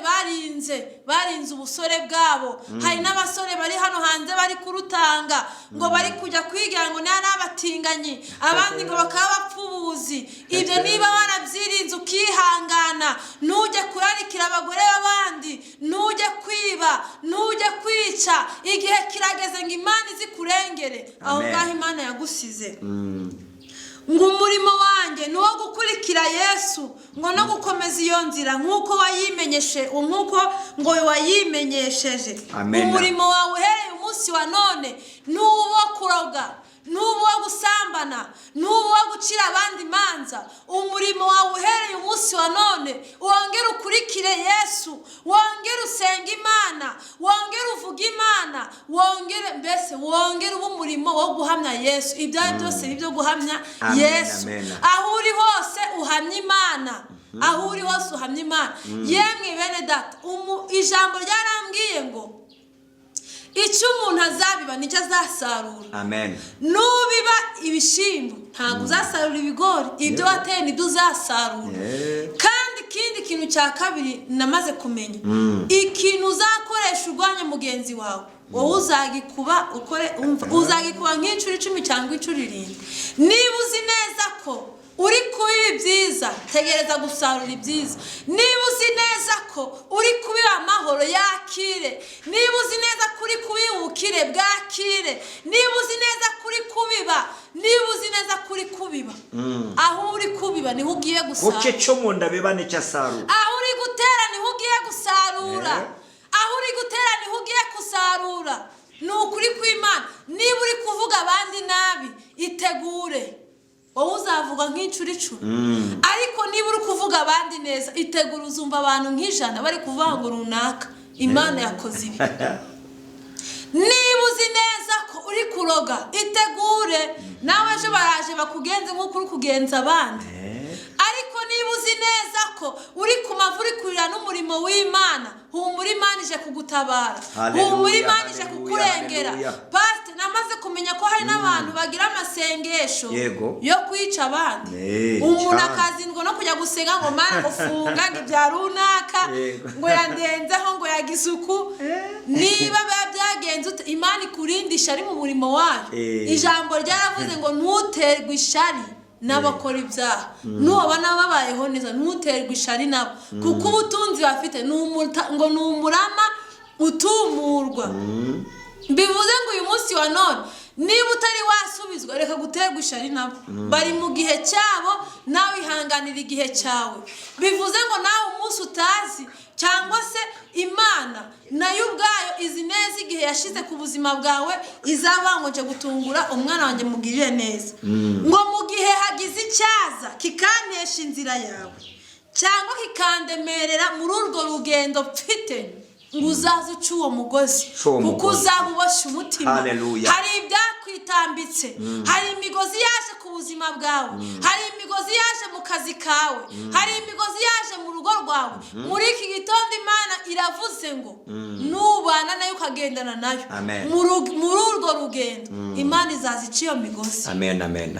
barinze ubusore bwabo. Hari n'abasore bari hano hanze bari kurutanga ngo bari kujya kwigira ngo niba n'abatinganyi, abandi ngo bakaba bapfubuzi. Ibyo niba warabyirinze ukihangana, ntujye kurarikira abagore b'abandi, ntujye kwiba, ntujye kwica, igihe kirageze ngo Imana izikurengere aho Amen. ngaho Imana yagusize. Ngo umurimo wanjye ni uwo gukurikira Yesu, ngo no gukomeza iyo nzira nk'uko wayimenyeshe, nk'uko ngo wayimenyesheje. Amen. Umurimo wawe uhereye umunsi wa none ni uwo kuroga, ni uwo gusambana, ni uwo gucira abandi imanza. Umurimo wawe uhereye umunsi wa none, wongere ukurikire Yesu, wongere usenge Imana, wongere uvuge Imana, wongere mbese wongere ube umurimo wo guhamya Yesu. Ibyawe byose ni ibyo guhamya Amen, Yesu. amen. Aho uri hose uhamya Imana, aho uri hose uhamya Imana. Yemwe bene data, ijambo ryarambwiye ngo icyo umuntu azabiba nicyo azasarura. Amen. Nubiba ibishyimbo ntabwo uzasarura ibigori, ibyo Yeah. wateye nibyo uzasarura. Kandi ikindi kintu cya kabiri namaze kumenya, ikintu uzakoresha urwanya mugenzi wawe, wowe uzagikuba ukore, umva, uzagikuba nk'inshuro 10 cyangwa inshuro 7. Niba uzi neza ko uri kubiba ibyiza, tegereza gusarura ibyiza. Niba uzi neza ko uri kubiba amahoro, yakire. Niba uzi neza ko uri kubiba ubukire, bwakire. Niba uzi neza ko uri kubiba, niba uzi neza ko uri kubiba, aho uri kubiba niho ugiye Kuko gusarura. icyo mu nda biba nicyo asarura. Aho uri gutera niho ugiye gusarura. Aho uri gutera niho ugiye gusarura. Ni ukuri kw'Imana. Niba uri kuvuga abandi nabi, itegure, wowe uzavuga nk'inshuro 10. Ariko niba uri kuvuga abandi neza, itegure, uzumva abantu nk'ijana bari kuvuga ngo runaka Imana yakoze ibi. Niba uzi neza ko uri kuroga, itegure, nawe ejo baraje bakugenze nk'uko uri kugenza abandi. Ariko niba uzi neza ko uri ku mavi uri kurira n'umurimo w'Imana, humura, Imana ije kugutabara. Haleluya, Humura, Imana ije haleluya, kukurengera. haleluya. Pasite, namaze kumenya ko hari n'abantu bagira amasengesho Yego. yo kwica abandi. Umuntu Cyane. akazindwa no kujya gusenga ngo Mana ngo funga ngo ibya runaka, ngo yandenzeho, ngo yagize uku. Niba biba byagenze ute, Imana ikurinde ishyari mu murimo wayo. Ijambo ryaravuze ngo ntuterwe ishari n'abakora ibyaha, nubabona babayeho neza ntuterwe ishari nabo, kuko ubutunzi bafite ni ngo ni umurama utumurwa. Bivuze ngo uyu munsi wa none niba utari wasubizwa, reka guterwa ishari nabo, bari mu gihe cyabo, nawe ihanganira igihe cyawe. Bivuze ngo nawe umunsi utazi, cyangwa se Imana nayo ubwayo izi neza igihe yashize ku buzima bwawe, izaba ngo nje gutungura umwana wanjye mugirire neza. Ngo mu gihe hagize icyaza kikantesha inzira yawe cyangwa kikandemerera muri urwo rugendo mfite, ngo uzaze uce uwo mugozi, Uce uwo kuko mugozi. uzaba uboshye umutima. Haleluya. Hari ibyakwitambitse, hari imigozi yaje ku buzima bwawe, hari imigozi yaje mu kazi kawe, hari imigozi yaje mu rugo rwawe. Muri iki gitondo Imana iravuze ngo nubana nayo ukagendana nayo Amen. muri urwo rugendo, Imana izaza ica iyo migozi. Amen, amen.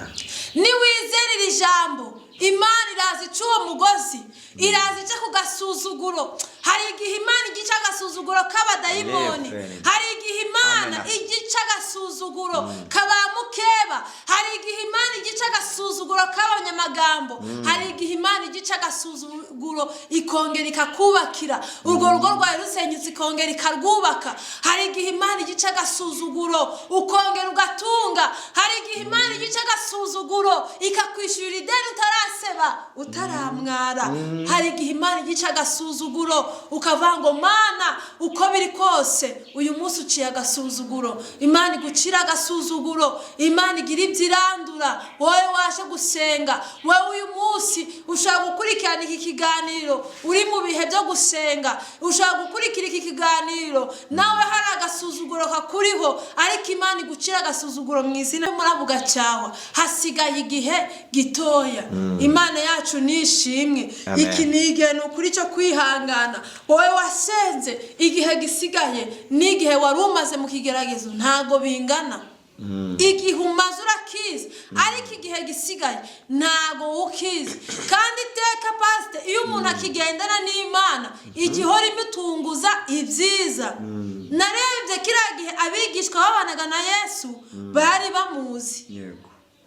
Niwizera iri jambo, Imana iraza ica uwo mugozi, iraza ica ku gasuzuguro. Hari igihe Imana igica agasuzuguro k'abadayimoni. Amen. Hari igihe Imana Amen. igica agasuzuguro kaba mukeba. Hari igihe Imana igica agasuzuguro k'abanyamagambo. Hari igihe Imana igica agasuzuguro ikongera ikakubakira urwo rugo rwawe rusenyutse, ikongera ikarwubaka. Hari igihe Imana igica agasuzuguro ukongera ugatunga. Hari igihe Imana igica agasuzuguro ikakwishyurira ideni utaraseba, utaramwara. Hari igihe Imana igica agasuzuguro ukavuga ngo Mana, uko biri kose uyu munsi uciye agasuzuguro. Imana igucira agasuzuguro, Imana igira ibyo irandura. Wowe waje gusenga, wowe uyu munsi ushobora gukurikirana iki kiganiro uri mu bihe byo gusenga, ushobora gukurikira iki kiganiro nawe hari agasuzuguro kakuriho, ariko Imana igucira agasuzuguro. mu izina murabo ugacyahwa. Hasigaye igihe gitoya. Imana yacu nishimwe. Amen. Iki ni igihe, ni ukuri, cyo kwihangana. Wowe wasenze, igihe gisigaye n'igihe wari umaze mu kigeragezo ntago bingana. Igihe umaze urakizi, ariko igihe gisigaye ntago ukizi. Kandi iteka, pasite, iyo umuntu akigendana n'Imana, igihora imutunguza ibyiza. Narebye kiriya gihe abigishwa babanaga na Yesu, bari bamuzi,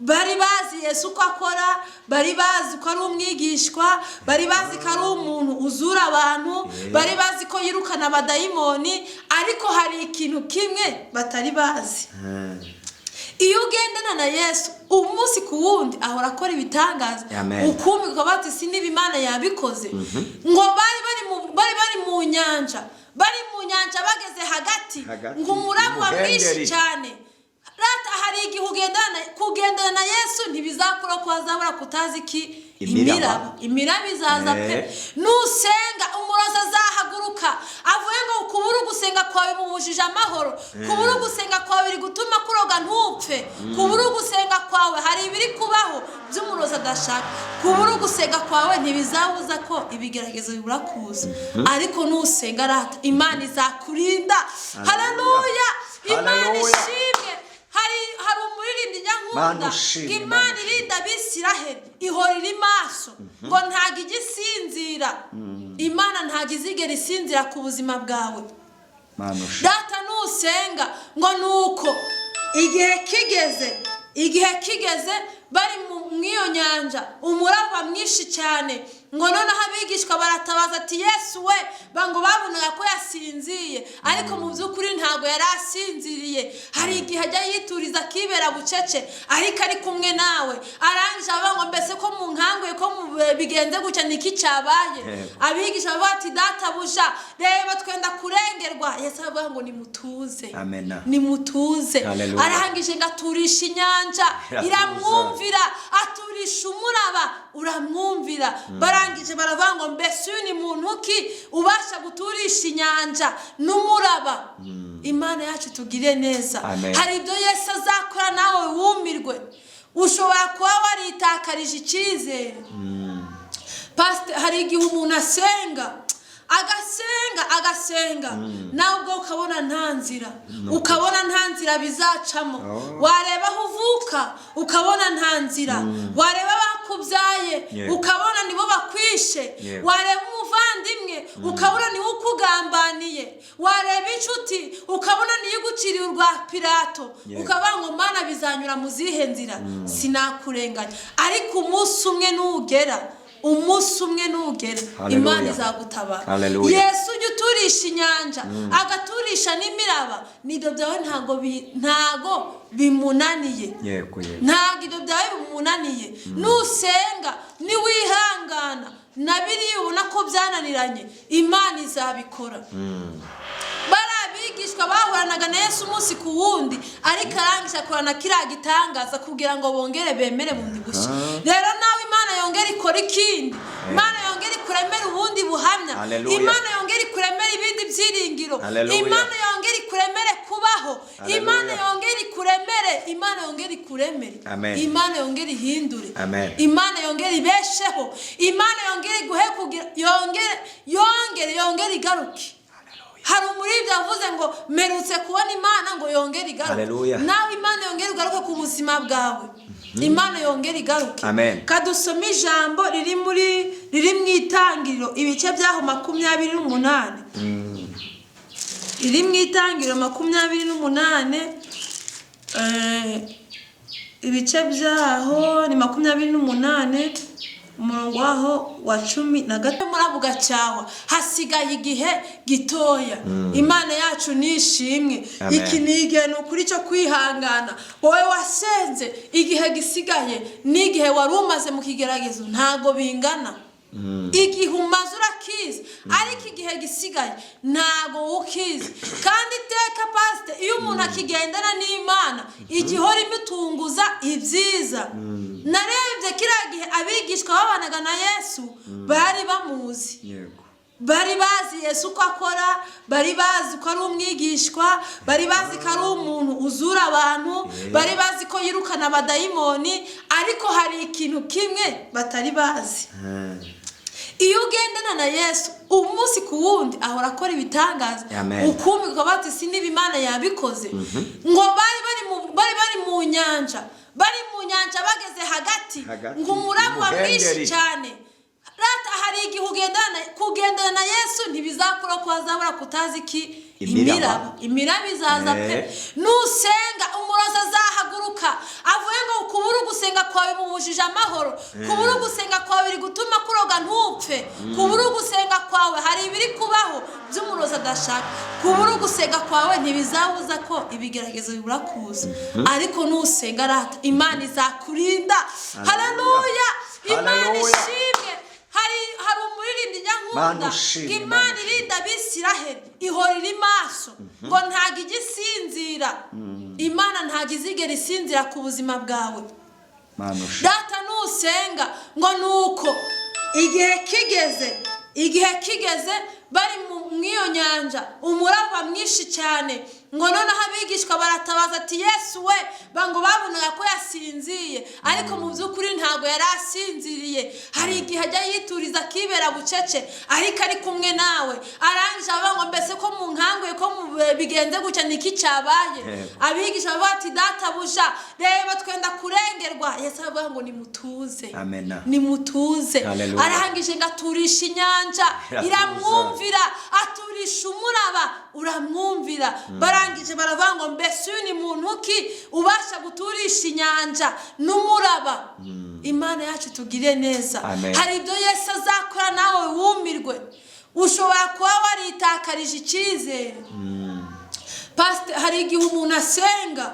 bari bazi Yesu uko akora, bari bazi ko ari umwigishwa, bari bazi ko ari umuntu uzura abantu, bari bazi ko yirukana abadayimoni, ariko hari ikintu kimwe batari bazi. Iyo ugendana na Yesu umunsi ku wundi, ahora akora ibitangaza, Amen. ukumirwa, bati: "Si niba Imana yabikoze?" Ngo bari mu nyanja, bari mu nyanja, bageze hagati, Hagati, ngo umuraba mwinshi umuhengeri. cyane. Rata, hari igihe ugendana, kugendana na Yesu ntibizakura ko hazabura kutazi iki? Imiraba. Imiraba. Imiraba izaza pe. Nusenga, umurozi azahaguruka avuye ngo kubura ugusenga kwawe bubujije amahoro, kubura ugusenga kwawe biri gutuma kuroga ntupfe, kubura ugusenga kwawe hari ibiri kubaho by'umurozi adashaka, kubura ugusenga kwawe ntibizabuza ko ibigeragezo bibura kuza. Ariko nusenga, rata, Imana izakurinda. Haleluya! Imana Haleluya. ishimwe. Hari umuririmbyi nyankunda Mana ushimwe, ngo Mana Imana irinda Abisiraheli, ihora iri maso, ngo ntabwo ijya isinzira. Imana ntabwo izigera isinzira ku buzima bwawe. Mana ushimwe. Data, nusenga, ngo nuko igihe kigeze bari mu iyo nyanja, umuraba mwinshi cyane, ngo noneho abigishwa baratabaza ati: "Yesu we!" Ngo babonaga ko yasinziye, ariko mu by'ukuri ntabwo yari asinziriye. Hari igihe ajya yituriza, akibera bucece, ariko ari kumwe nawe. Arangije avuga ngo: "Mbese ko munkanguye, ko bigenze gutya, ni iki cyabaye?" Abigisha bavuga ati: "Databuja, reba twenda kurengerwa." Yesu aravuga ngo: "Nimutuze." Amena. "Nimutuze." Haleluya. Arangije ngo aturisha inyanja, Iratuza. iramwumvira. Aturisha umuraba, uramwumvira. Barangije baravuga ngo: "Mbese uyu ni muntu ki ubasha guturisha inyanja n'umuraba?" Imana yacu tugire neza. Amen. Hari ibyo Yesu azakora nawe wumirwe. Ushobora kuba waritakarije icyizere. Pasite, hari igihe umuntu asenga, agasenga, agasenga, nawe ubwo ukabona nta nzira, ukabona nta nzira bizacamo. Wareba aho uvuka, ukabona nta nzira. Wareba abakubyaye, ukabona nibo bakwishe. Wareba umuvandimwe, ukabona niwe ukugambaniye. Wareba inshuti, ukabona niyo iguciriye urwa Pirato. Ukavuga ngo: "Mana, bizanyura mu zihe nzira?" Sinakurenganya, ariko umunsi umwe nugera, umunsi umwe nugera, Haleluya. Imana izagutabara. Haleluya. Yesu ujya uturisha inyanja, agaturisha n'imiraba, n'ibyo byawe ntago bimunaniye. yego yego Ntabwo ibyo byawe bimunaniye. Nusenga, niwihangana, na biriya ubona ko byananiranye, Imana izabikora. Bari abigishwa bahoranaga na Yesu umunsi ku wundi, ariko arangije akorana kiriya gitangaza kugira ngo bongere bemere bundi bushya. Rero nawe Imana yongere ikora ikindi, Imana yongere ikuremere ubundi buhamya. Haleluya. Imana yongere ikuremere ibindi byiringiro. Haleluya. Imana yongere ikuremere kubaho. Haleluya. Imana yongere ikuremere, Imana yongere ikuremere. Amen. Imana yongere ihindure. Amen. Imana yongere ibesheho. Imana yongere iguhe kugira, yongere, yongere, yongere igaruke. Hari umuririmbyi yavuze ngo: "Mperutse kubona Imana ngo yongere igaruke." Haleluya. Nawe Imana yongere igaruke ku buzima bwawe, Imana yongere igaruke. Amen. Kadusome ijambo riri mu Itangiriro, ibice byaho 28, riri mu Itangiriro 28, ibice byaho ni 28, umurongo waho wa 13. Muravuga cyangwa hasigaye igihe gitoya. Imana yacu nishimwe. Amen. Iki ni igihe, ni ukuri, cyo kwihangana. Wowe wasenze, igihe gisigaye n'igihe wari umaze mu kigeragezo ntago bingana. Igihe umaze urakizi, ariko igihe gisigaye ntago ukizi. Kandi iteka, pasite, iyo umuntu akigendana n'Imana, igihora imutunguza ibyiza. Narebye kiriya gihe abigishwa babanaga na Yesu, bari bamuzi, bari bazi Yesu uko akora, bari bazi ko ari umwigishwa, bari bazi ko ari umuntu uzura abantu. Bari bazi ko yirukana abadayimoni, ariko hari ikintu kimwe batari bazi. Iyo ugendana na Yesu umunsi ku wundi, ahora akora ibitangaza. Amen. Ukumirwa bati: "Si niba Imana yabikoze." Ngo bari mu nyanja, bari mu nyanja, bageze hagati, Hagati, ngo umuraba mwinshi umuhengeri. cyane. Rata, hari igihe kugendana na Yesu ntibizakura ko hazabura kutazi iki? Imiraba. Imiraba. Imiraba izaza pe. Nusenga, umurozi azahaguruka avuye ngo kubura ugusenga kwawe bubujije amahoro, kubura ugusenga kwawe biri gutuma kuroga ntupfe, kubura ugusenga kwawe hari ibiri kubaho by'umurozi adashaka, kubura ugusenga kwawe ntibizabuza ko ibigeragezo bibura kuza. Ariko nusenga, rata, Imana izakurinda. Haleluya, Imana Haleluya. ishimwe. Hari umuririmbyi Mana nyankunda ushimwe, ngo Mana Imana irinda Abisiraheli ihora iri maso, ngo ntabwo ijya isinzira. Imana ntabwo izigera isinzira ku buzima bwawe. Mana ushimwe. Data, nusenga, ngo nuko igihe kigeze bari mu iyo nyanja, umuraba mwinshi cyane, ngo noneho abigishwa baratabaza ati: "Yesu we!" Ngo babonaga ko yasinziye, ariko mu by'ukuri ntabwo yari asinziriye. Hari igihe ajya yituriza akibera bucece, ariko ari kumwe nawe. Arangije avuga ngo: "Mbese ko munkanguye, ko bigenze gutya, ni iki cyabaye?" Abigisha bavuga ati: "Databuja, reba twenda kurengerwa." Yesu aravuga ngo: "Nimutuze." Amena. "Nimutuze." Haleluya. Arangije ngo aturisha inyanja. Iratuza. Iramwumvira. Aturisha umuraba, uramwumvira. Barangije baravuga ngo: "Mbese uyu ni muntu ki ubasha guturisha inyanja n'umuraba?" Imana yacu tugire neza. Amen. Hari ibyo Yesu azakora nawe wumirwe. Ushobora kuba waritakarije icyizere. Pasite, hari igihe umuntu asenga,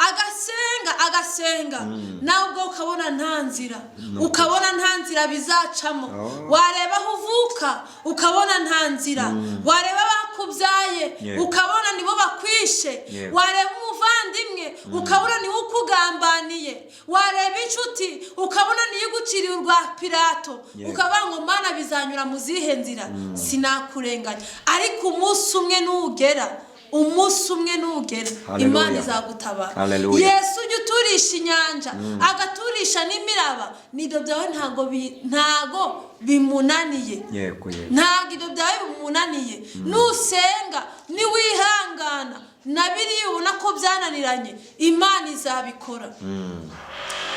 agasenga, agasenga, nawe ubwo ukabona nta nzira, ukabona nta nzira bizacamo. Wareba aho uvuka ukabona nta nzira, wareba abakubyaye ukabona nibo bakwishe, wareba umuvandimwe ukabona niwe ukugambaniye, wareba inshuti ukabona niyo iguciriye urwa Pirato, ukavuga ngo: "Mana, bizanyura mu zihe nzira?" Sinakurenganya, ariko umunsi umwe nugera, umunsi umwe nugera, Haleluya. Imana izagutabara. Haleluya. Yesu ujya uturisha inyanja, agaturisha n'imiraba, n'ibyo byawe ntago bimunaniye. yego yego Ntabwo ibyo byawe bimunaniye. Nusenga, niwihangana, na biriya ubona ko byananiranye, Imana izabikora.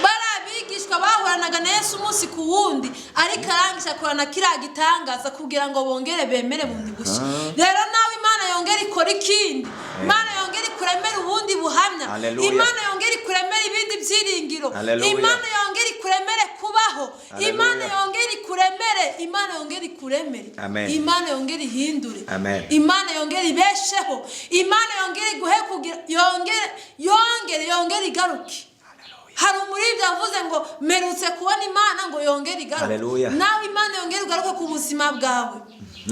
Bari abigishwa bahoranaga na Yesu umunsi ku wundi, ariko arangije akorana kiriya gitangaza kugira ngo bongere bemere bundi bushya. Rero nawe Imana yongere ikora ikindi, Imana yongere ikuremere ubundi buhamya. Haleluya. Imana yongere ikuremere ibindi byiringiro. Haleluya. Imana yongere ikuremere kubaho. Haleluya. Imana yongere ikuremere, Imana yongere ikuremere. Amen. Imana yongere ihindure. Amen. Imana yongere ibesheho. Imana yongere iguhe kugira, yongere, yongere, yongere igaruke. Hari umuririmbyi yavuze ngo: "Mperutse kubona Imana ngo yongere igaruke." Haleluya. Nawe Imana yongere igaruke ku buzima bwawe,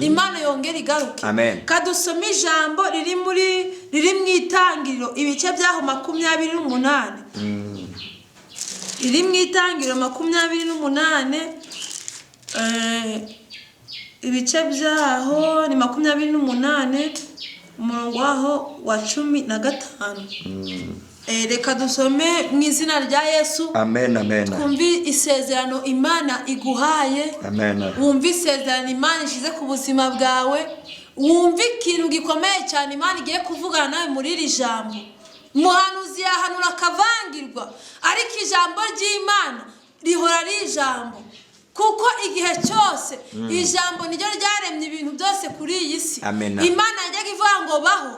Imana yongere igaruke. Amen. Kadusome ijambo riri mu Itangiriro, ibice byaho 28, riri mu Itangiriro 28, ibice byaho ni 28, umurongo waho wa 15. Reka dusome mu izina rya Yesu. Amen, amen. Twumve isezerano Imana iguhaye. Amen. Wumve isezerano Imana ishyize ku buzima bwawe. Wumve ikintu gikomeye cyane Imana igiye kuvugana nawe muri iri jambo. Umuhanuzi yahanura akavangirwa, ariko ijambo ry'Imana rihora ari ijambo, kuko igihe cyose ijambo niryo ryaremye ibintu byose kuri iyi si. Amen. Imana yajyaga ivuga ngo baho,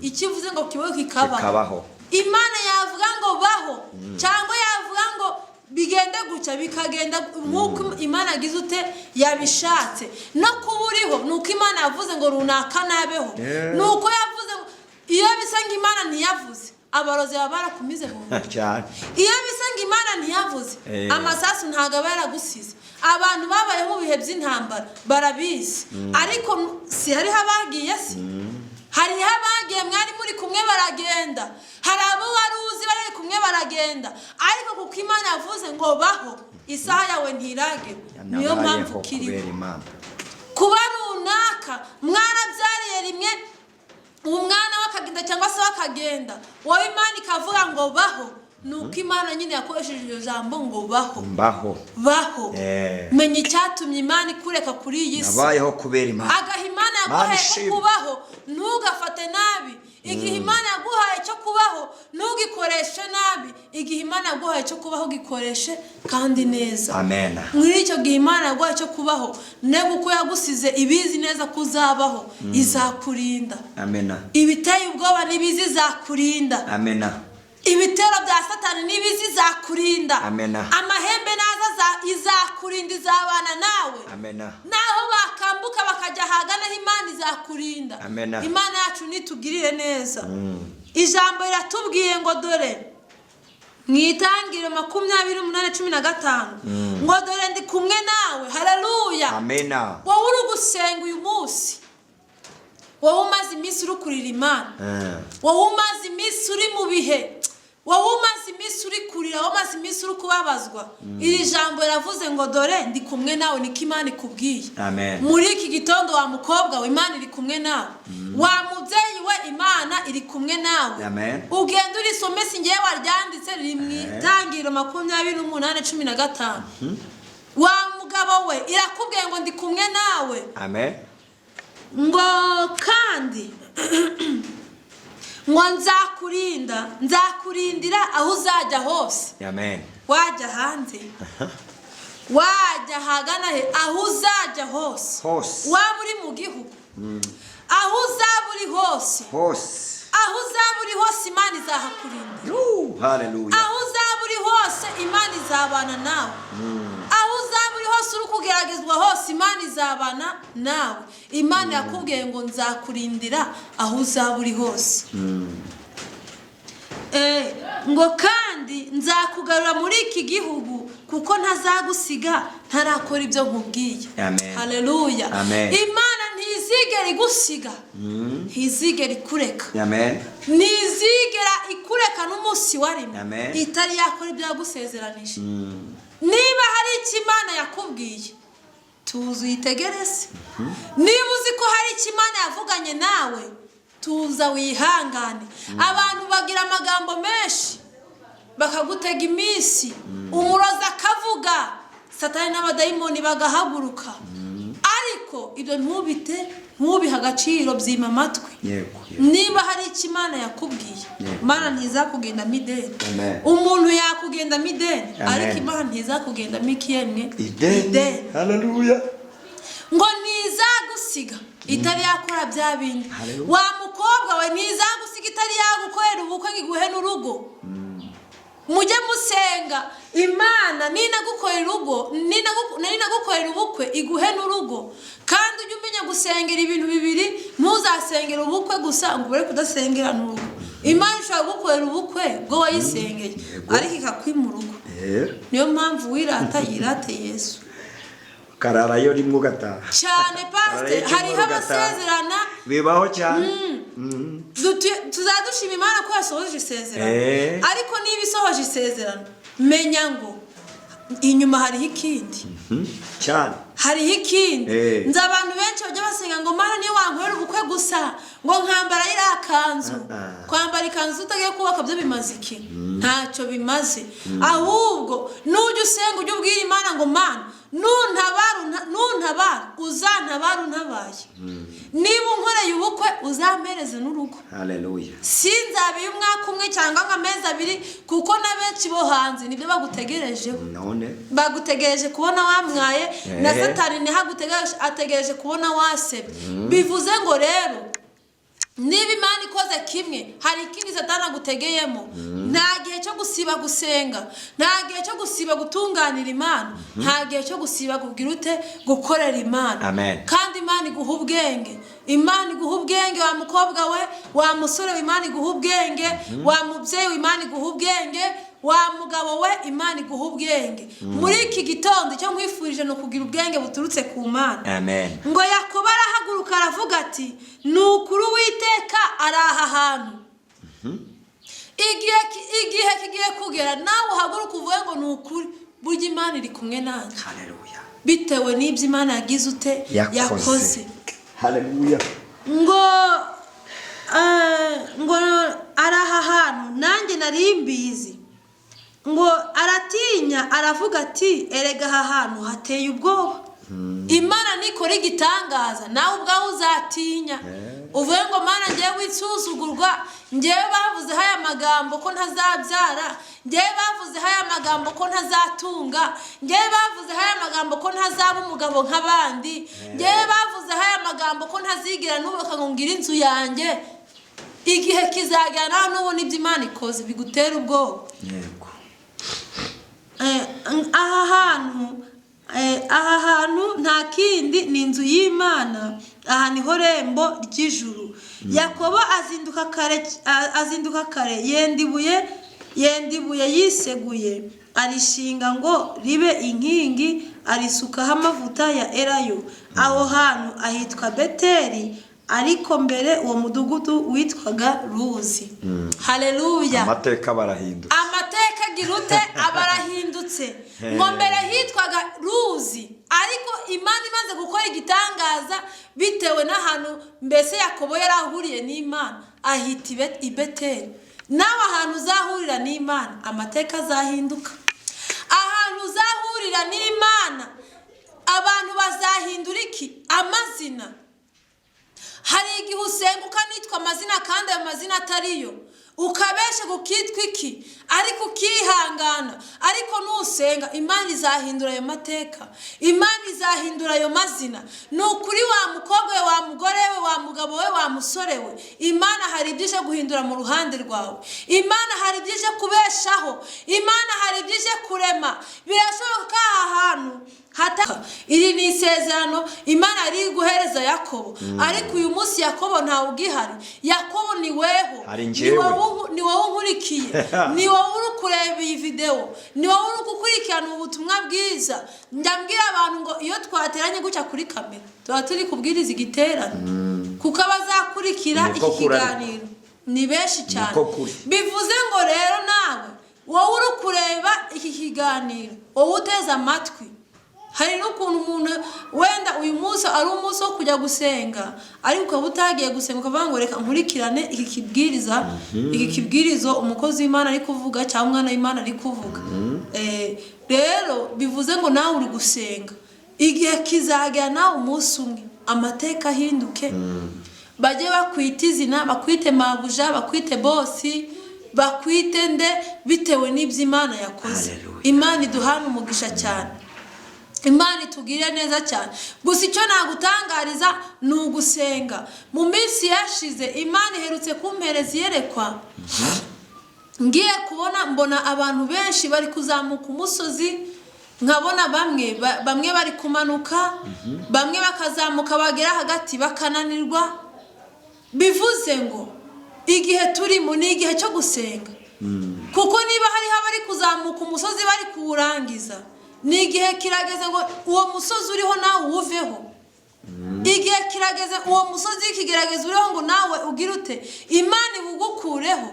icyo ivuze ngo kibeho kikabaho. Kikabaho. Imana yavuga ngo baho, cyangwa yavuga ngo bigende gutya, bikagenda nk'uko Imana yagize ute, yabishatse. No kuba uriho ni uko Imana yavuze ngo runaka nabeho. Ni uko yavuze ngo. Iyo bisa ngo Imana ntiyavuze, abarozi baba barakumize burundu. Cyane. Iyo bisa ngo Imana ntiyavuze, amasasu ntabwo aba yaragusize. Abantu babayeho mu bihe by'intambara barabizi, ariko si hariho abagiye? Si hariho abagiye mwari muri kumwe baragenda? Hari abo wari uzi bari kumwe baragenda, ariko kuko Imana yavuze ngo baho, isaha yawe ntiragera, niyo mpamvu Nabayeho ukiriho. kubera Imana. Kuba runaka mwarabyariye rimwe. Umwana we akagenda cyangwa se we akagenda, wowe Imana ikavuga ngo baho. Ni uko Imana nyine yakoresheje iryo jambo ngo baho. Mbaho. Baho. Menya icyatumye Imana ikureka kuri iyi si. Nabayeho kubera Imana. Agaha Imana Imana yaguhaye ko ishimwe. kubaho, ntugafate nabi. Igihe Imana yaguhaye cyo kubaho, ntugikoreshe nabi. Igihe Imana yaguhaye cyo kubaho, gikoreshe kandi neza. Amen. Muri icyo gihe Imana yaguhaye cyo kubaho, ntego uko yagusize ibizi neza ko uzabaho, izakurinda. Amen. Ibiteye ubwoba n'ibizi, izakurinda. Amen. Ibitero bya Satani n'ibizi, izakurinda. Amen. Amahembe naza izakurinda, izabana nawe. Amen. Naho bakambuka bakajya ahagana aho, Imana izakurinda. Amen. Imana yacu nitugirire neza. Ijambo riratubwiye ngo dore, mu Itangiriro 28:15, ngo dore ndi kumwe nawe. Haleluya. Amen. Wowe uri gusenga uyu munsi, wowe umaze iminsi uri kurira Imana, wowe umaze iminsi uri mu bihe, wowe umaze iminsi uri kurira, wowe umaze iminsi uri kubabazwa, iri jambo riravuze ngo dore ndi kumwe nawe. Niko Imana ikubwiye. Amen. Muri iki gitondo, wa mukobwa we, Imana iri kumwe nawe. Wa mubyeyi we, Imana iri kumwe nawe. Amen. Ugenda urisome, si ngewe waryanditse, riri mu Itangiriro 28:15. Wa mugabo we, irakubwiye ngo ndi kumwe nawe. Amen. Ngo kandi ngo nzakurinda, nzakurindira aho uzajya hose. Amen. Wajya hanze, wajya ahagana he, aho uzajya hose. Hose. Waba uri mu gihugu, aho uzaba uri hose. Hose. Aho uzaba uri hose, Imana izahakurinda. Haleluya. Aho uzaba uri hose, Imana izabana nawe. Aho uzaba uri hose, uri kugeragezwa hose, Imana izabana nawe. Imana yakubwiye ngo nzakurindira aho uzaba uri hose. Ngo kandi nzakugarura muri iki gihugu, kuko ntazagusiga ntarakora ibyo nkubwiye. Amen. Haleluya. Amen. Imana ntizigera igusiga, ntizigera ikureka. Amen. Ntizigera ikureka n'umunsi wa rimwe Amen. itari yakora ibyo yagusezeranije. Niba hari icyo Imana yakubwiye, tuza uyitegereze. Niba uzi ko hari icyo Imana yavuganye nawe, tuza wihangane. Abantu bagira amagambo menshi, bakagutega iminsi, umurozi akavuga, Satani n'abadayimoni bagahaguruka, ariko ibyo ntubite, ntubihe agaciro, byima amatwi. Yego. Niba hari icyo Imana yakubwiye, Yego. Imana ntizakugendamo ideni. Amen. Umuntu yakugendamo ideni, Amen. ariko Imana ntizakugendamo ikiyemwe. Ideni. Haleluya. Ngo ntizagusiga itari yakora bya bindi. Haleluya. Wa mukobwa we, ntizagusiga itari yagukorera ubukwe ngo iguhe n'urugo. Mujye musenga Imana ninagukorera urugo, ninagukorera ubukwe iguhe n'urugo. Kandi ujye umenya gusengera ibintu bibiri, ntuzasengere ubukwe gusa ngo ubure kudasengera n'urugo. Imana ishobora kugukorera ubukwe bwo wayisengeye, ariko ikakwima urugo. Niyo mpamvu wirata yirate Yesu. Kararayo rimwe ugataha. Cyane, pasite. Kararayo Hariho rimwe ugataha. abasezerana. Bibaho cyane. Tuzadushima Imana ko yasohoje isezerano. Ariko niba isohoje isezerano, menya ngo inyuma hariho ikindi. Cyane. Hariho ikindi. Eh. Nzi abantu benshi bajya basenga ngo Mana, niyo wankorera ubukwe gusa, ngo nkambara iriya kanzu. Ah, ah. Kwambara ikanzu utagiye kubaka byo bimaze iki? Ntacyo bimaze. Ahubwo nujya usenga, ujye ubwira Imana ngo Mana, nuntabara nuntabara, uzantabara untabaye. Niba unkoreye ubukwe, uzampereze n'urugo. Haleluya. Sinzabe umwaka umwe cyangwa nk'amezi 2, kuko na benshi bo hanze nibyo bagutegerejeho. None. Bagutegereje kubona wamwaye na Eh. Satani niho agutegereje, ategereje kubona wasebye. Bivuze ngo rero niba Imana ikoze kimwe, hari ikindi Satani agutegeyemo. Nta gihe cyo gusiba gusenga, nta gihe cyo gusiba gutunganira Imana, nta gihe cyo gusiba kugira ute, gukorera Imana. Amen. Kandi Imana iguha ubwenge, Imana iguha ubwenge. Wa mukobwa we, wa musore we, Imana iguha ubwenge. Wa mubyeyi we, Imana iguha ubwenge. Wa mugabo we, Imana iguha ubwenge. Muri iki gitondo, icyo nkwifurije ni ukugira ubwenge buturutse ku Mana. Amen. Ngo Yakobo arahaguruka, aravuga ati ni ukuri Uwiteka ari aha hantu. Igihe kigiye kugera nawe uhaguruka uvuge ngo ni ukuri, burya Imana iri kumwe nanjye. Haleluya. Bitewe n'ibyo Imana yagize ute? Yakoze. Haleluya. Ngo Ngo ari aha hantu nanjye nari mbizi. Ngo aratinya, aravuga ati: "Erega aha hantu hateye ubwoba." Imana nikora igitangaza, nawe ubwawe uzatinya, uvuge ngo: "Mana, ngewe wisuzugurwa, ngewe bavuzeho aya magambo ko ntazabyara, ngewe bavuzeho aya magambo ko ntazatunga, ngewe bavuzeho aya magambo ko ntazaba umugabo nk'abandi, ngewe bavuzeho aya magambo ko ntazigera nubaka ngo ngire inzu yanjye." Igihe kizagera nawe nubona ibyo Imana ikoze bigutera ubwoba. Aha hantu nta kindi, ni inzu y'Imana, aha niho rembo ry'ijuru. Yakobo azinduka kare, azinduka kare, yenda ibuye yiseguye, arishinga ngo ribe inkingi, arisukaho amavuta ya elayo. Aho hantu ahitwa Beteli, ariko mbere uwo mudugudu witwaga Luzi. Haleluya! Amateka barahindutse. Amateka agira ute? Aba arahindutse. Ngo mbere hitwaga Luzi, ariko Imana imaze gukora igitangaza bitewe n'ahantu mbese Yakobo yari ahuriye n'Imana, ahita i Beteli. Nawe ahantu uzahurira n'Imana, amateka azahinduka. Ahantu uzahurira n'Imana, abantu bazahindura iki? Amazina. Hari igihe usenga ukanitwa amazina kandi ayo mazina atariyo, ukabesha ukitwa iki, ariko ukihangana. Ariko nusenga, Imana izahindura ayo mateka, Imana izahindura ayo mazina. Ni ukuri, wa mukobwa we, wa mugore we, wa mugabo we, wa musore we, Imana hari ibyo ije guhindura mu ruhande rwawe. Imana hari ibyo ije kubeshaho, Imana hari ibyo ije kurema. Birashoboka ko aha hantu hata iri ni isezerano Imana yari iri guhereza Yakobo, ariko uyu munsi Yakobo ntawe ugihari. Yakobo ni weho. Hari Ni njyewe. Ni wowe unkurikiye, ni wowe uri kureba iyi videwo, ni wowe uri gukurikirana ubutumwa bwiza. Njya mbwira abantu ngo iyo twateranye gutya kuri kamera, tuba turi kubwiriza igiterane, kuko abazakurikira Niko iki kuri ariko. kiganiro ni benshi cyane. Niko kuri. Bivuze ngo rero nawe, wowe uri kureba iki kiganiro, wowe uteze amatwi, hari n'ukuntu umuntu wenda uyu munsi ari umunsi wo kujya gusenga, ariko ukaba utagiye gusenga, ukavuga ngo: "Reka nkurikirane iki kibwiriza, iki kibwirizo umukozi w'Imana ari kuvuga cyangwa umwana w'Imana ari kuvuga." Rero bivuze ngo nawe uri gusenga. Igihe kizagera nawe umunsi umwe amateka ahinduke, bajye bakwita izina, bakwite mabuja, bakwite bosi, bakwite nde, bitewe n'ibyo Imana yakoze. Hallelujah. Imana iduhane umugisha cyane, Imana itugirire neza cyane. Gusa icyo nagutangariza ni ugusenga. Mu minsi yashize Imana iherutse kumpereza iyerekwa. Ngiye kubona mbona abantu benshi bari kuzamuka umusozi, nkabona bamwe bari kumanuka, bamwe bakazamuka bagera hagati bakananirwa. Bivuze ngo igihe turimo ni igihe cyo gusenga, kuko niba hariho abari kuzamuka umusozi bari kuwurangiza, ni igihe kirageze ngo uwo musozi uriho nawe uwuveho. Igihe kirageze, uwo musozi w'ikigeragezo uriho, ngo nawe ugire ute? Imana iwugukureho.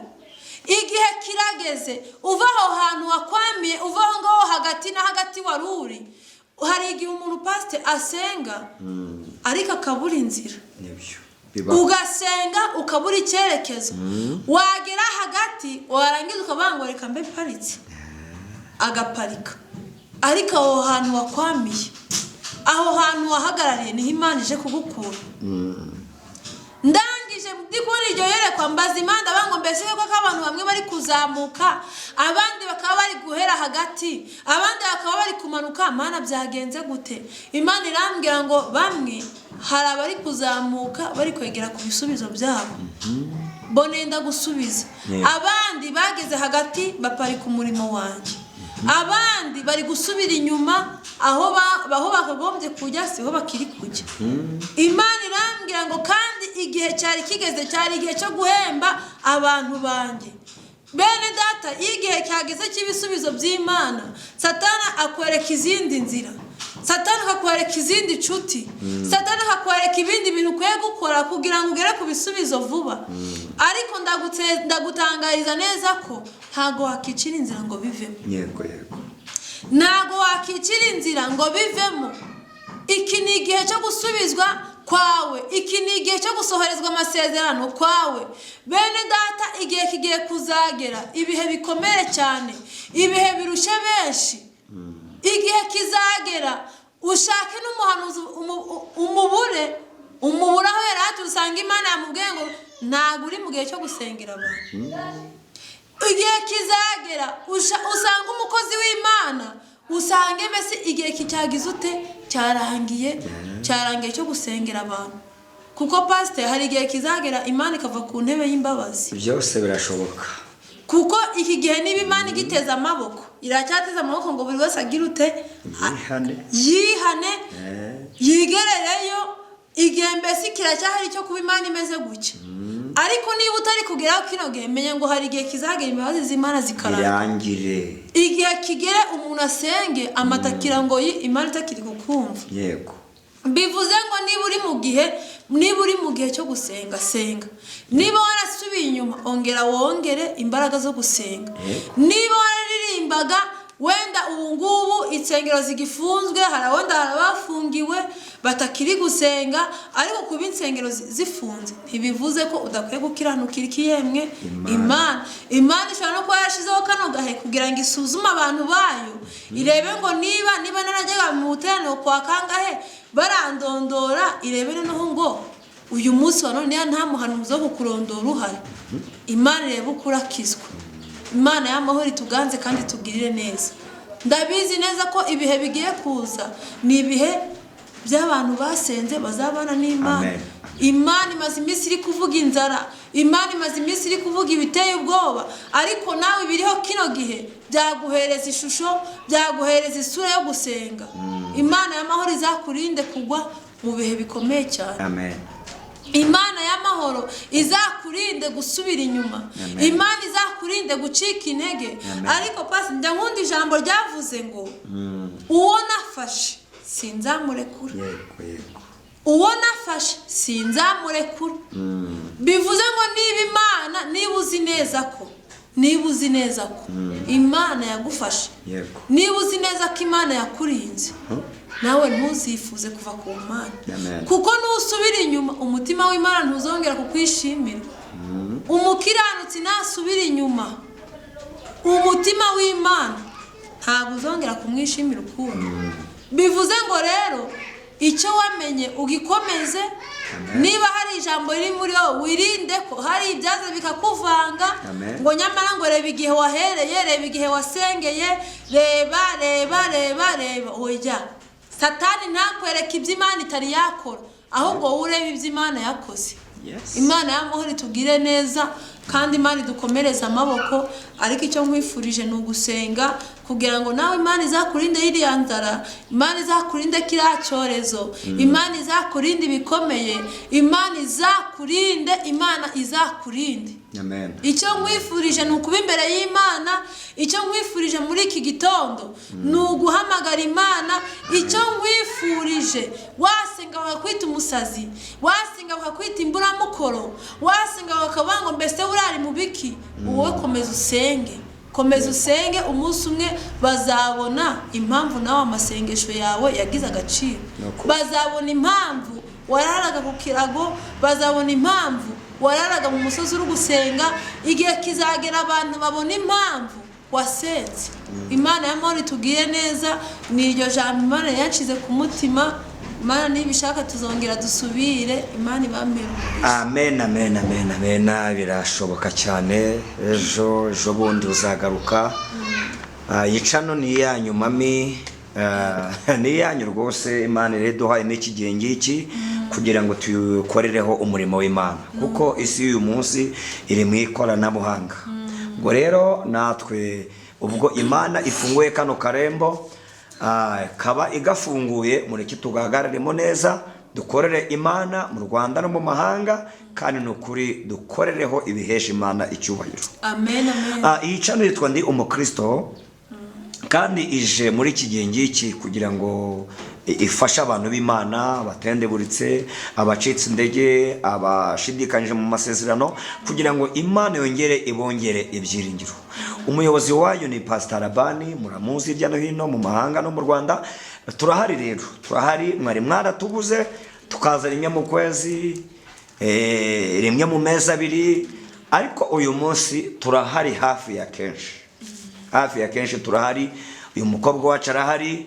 Igihe kirageze uva aho hantu wakwamiye, uva aho ngaho hagati na hagati wari uri. Hari igihe umuntu, pasite, asenga ariko akabura inzira. Nibyo, bibaho. Ugasenga ukabura icyerekezo, wagera hagati warangiza ukavuga ngo: "Reka mbe paritse," agaparika. Ariko aho hantu wakwamiye, aho hantu wahagarariye, niho Imana ije kugukura. Ndangije ndi kubona iryo yerekwa, mbaza Imana, ndavuga ngo: "Mbese ko abantu bamwe bari kuzamuka, abandi bakaba bari guhera hagati, abandi bakaba bari kumanuka, Mana byagenze gute?" Imana irambwira ngo bamwe, hari abari kuzamuka bari kwegera ku bisubizo byabo, bo nenda gusubiza. Abandi bageze hagati baparika umurimo wanjye, abandi bari gusubira inyuma, aho bakagombye kujya siho bakiri kujya. Imana irambwira ngo kandi igihe cyari kigeze, cyari igihe cyo guhemba abantu banjye. Bene data, iyo igihe cyageze cy'ibisubizo by'Imana, Satana akwereka izindi nzira, Satana akakwereka izindi nshuti, Satana akakwereka ibindi bintu ukwiye gukora kugira ngo ugere ku bisubizo vuba. Ariko ndagutangariza neza ko ntabwo wakicira inzira ngo bivemo. yego yego Ntabwo wakicira inzira ngo bivemo. Iki ni igihe cyo gusubizwa. kwawe. Iki ni igihe cyo gusohorezwa amasezerano kwawe. Bene data, igihe kigiye kuzagera, ibihe bikomere cyane, ibihe birushye benshi. Igihe kizagera ushake n'umuhanuzi umubure, umubure aho yari atuye, usanga Imana yamubwiye ngo ntabwo uri mu gihe cyo gusengera abantu. Igihe kizagera usanga umukozi w'Imana, usange mbese igihe kicyagize ute, cyarangiye, cyarangiye cyo gusengera abantu. Kuko pasiteri, hari igihe kizagera Imana ikava ku ntebe y'imbabazi. Byose birashoboka. Kuko iki gihe niba Imana igiteze amaboko, iracyateze amaboko ngo buri wese agire ute? Yihane. Yihane, yigerereyo. Igihe mbese kiracyahari cyo kuba Imana imeze gutya. Ariko niba utari kugeraho kino gihe, menya ngo hari igihe kizagera imbabazi z'Imana zikarangira. Birangire. Igihe kigere umuntu asenge amatakira ngo yi Imana itakiri kukumva. Bivuze ngo niba uri mu gihe, niba uri mu gihe cyo gusenga, senga. Niba warasubiye inyuma, ongera wongere imbaraga zo gusenga. Niba wararirimbaga, wenda ubu ngubu insengero zigifunzwe, hari wenda hari abafungiwe batakiri gusenga, ariko kuba insengero zifunze ntibivuze ko udakwiye gukiranukira ikiyemwe Imana. Imana. Imana ishobora no kuba yarashizeho kano gahe kugira ngo isuzume abantu bayo, irebe ngo niba narajyaga mu buteraniro kwa kangahe barandondora, irebe noneho ngo uyu munsi wa none niba nta muhanuzi wo kukurondora uhari, Imana irebe uko urakizwa. Imana y'amahoro ituganze kandi itugirire neza. Ndabizi neza ko ibihe bigiye kuza ni ibihe by'abantu basenze bazabana n'Imana. Amen. Imana imaze iminsi iri kuvuga inzara, Imana imaze iminsi iri kuvuga ibiteye ubwoba, ariko nawe ibiriho kino gihe byaguhereza ishusho, byaguhereza isura yo gusenga. Imana y'amahoro izakurinde kugwa mu bihe bikomeye cyane. Amen. Imana y'amahoro izakurinde gusubira inyuma. Amen. Imana izakurinde gucika intege. Amen. Ariko pasi, njya nkunda ijambo ryavuze ngo uwo nafashe sinzamurekura. yego yego Uwo nafashe sinzamurekura. Bivuze ngo niba Imana, niba uzi neza ko, niba uzi neza ko Imana yagufashe, niba uzi neza ko Imana yakurinze, nawe ntuzifuze kuva ku Mana. Amen. Kuko nusubira inyuma, umutima w'Imana ntuzongera kukwishimira. Umukiranutsi nasubira inyuma, umutima w'Imana ntabwo uzongera kumwishimira ukundi. Bivuze ngo rero icyo wamenye ugikomeze. Amen. Niba hari ijambo riri muri wowe, wirinde ko hari ibyaza bikakuvanga. Amen. Ngo nyamara ngo reba igihe wahereye, reba igihe wasengeye, reba reba reba reba. Oya, Satani ntakwereke ibyo Imana itari yakora, ahubwo wowe urebe ibyo Imana yakoze. Imana y'amahoro itugire neza kandi Imana idukomereze amaboko. Ariko icyo nkwifurije ni ugusenga kugira ngo nawe Imana izakurinde iriya nzara, Imana izakurinde kiriya cyorezo, Imana izakurinde ibikomeye, Imana izakurinde, Imana izakurinde. Amen. Icyo nkwifurije ni ukuba imbere y'Imana. Icyo nkwifurije muri iki gitondo ni uguhamagara Imana. Icyo nkwifurije, wasenga bakakwita umusazi, wasenga bakakwita imburamukoro, wasenga bakavuga ngo mbese burari mu biki, wowe komeza usenge, komeza usenge. Umunsi umwe bazabona impamvu nawe amasengesho yawe yagize agaciro. Bazabona impamvu wararaga ku kirago, bazabona impamvu wararaga mu musozi uri gusenga. Igihe kizagera abantu babona impamvu wasenze. Imana y'amahoro itugire neza. Ni iryo jambo Imana yanshize ku mutima. Imana nibishaka tuzongera dusubire. Imana ibamere umugisha. Amen, amen, amen, amen. Birashoboka cyane, ejo ejo bundi uzagaruka. Yicano ni iyanyu mami, ni iyanyu rwose. Imana ireduhaye n'iki gihe ngiki kugira ngo tukorereho umurimo w'Imana, kuko isi y'uyu munsi iri mu ikoranabuhanga. Ubwo rero natwe ubwo Imana ifunguye kano karembo, kaba igafunguye, mureke tugahagararemo neza, dukorere Imana mu Rwanda no mu mahanga, kandi ni ukuri dukorereho ibihesha Imana icyubahiro. Amen, amen. Iyi channel yitwa Ndi Umukristo, kandi ije muri iki gihe ngiki kugira ngo ifashe abantu b'Imana batendeburitse, abacitse intege, abashidikanyije mu masezerano, kugira ngo Imana yongere ibongere ibyiringiro. Umuyobozi wayo ni Pastor Rabani, muramuzi hirya no hino mu mahanga no mu Rwanda. Turahari rero, turahari, mwari mwaratubuze. Tukaza rimwe mu kwezi, rimwe mu mezi 2, ariko uyu munsi turahari hafi ya kenshi, hafi ya kenshi turahari. Uyu mukobwa wacu arahari,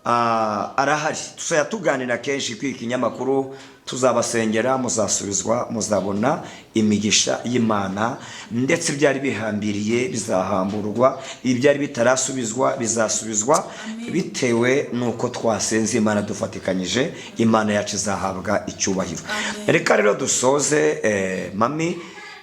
arahari, tuzajya tuganira kenshi kuri iki kinyamakuru. Tuzabasengera, muzasubizwa, muzabona imigisha y'Imana, ndetse ibyari bihambiriye bizahamburwa, ibyari bitarasubizwa bizasubizwa, bitewe n'uko twasenze Imana dufatikanyije. Imana yacu izahabwa icyubahiro. Reka rero dusoze. Mami,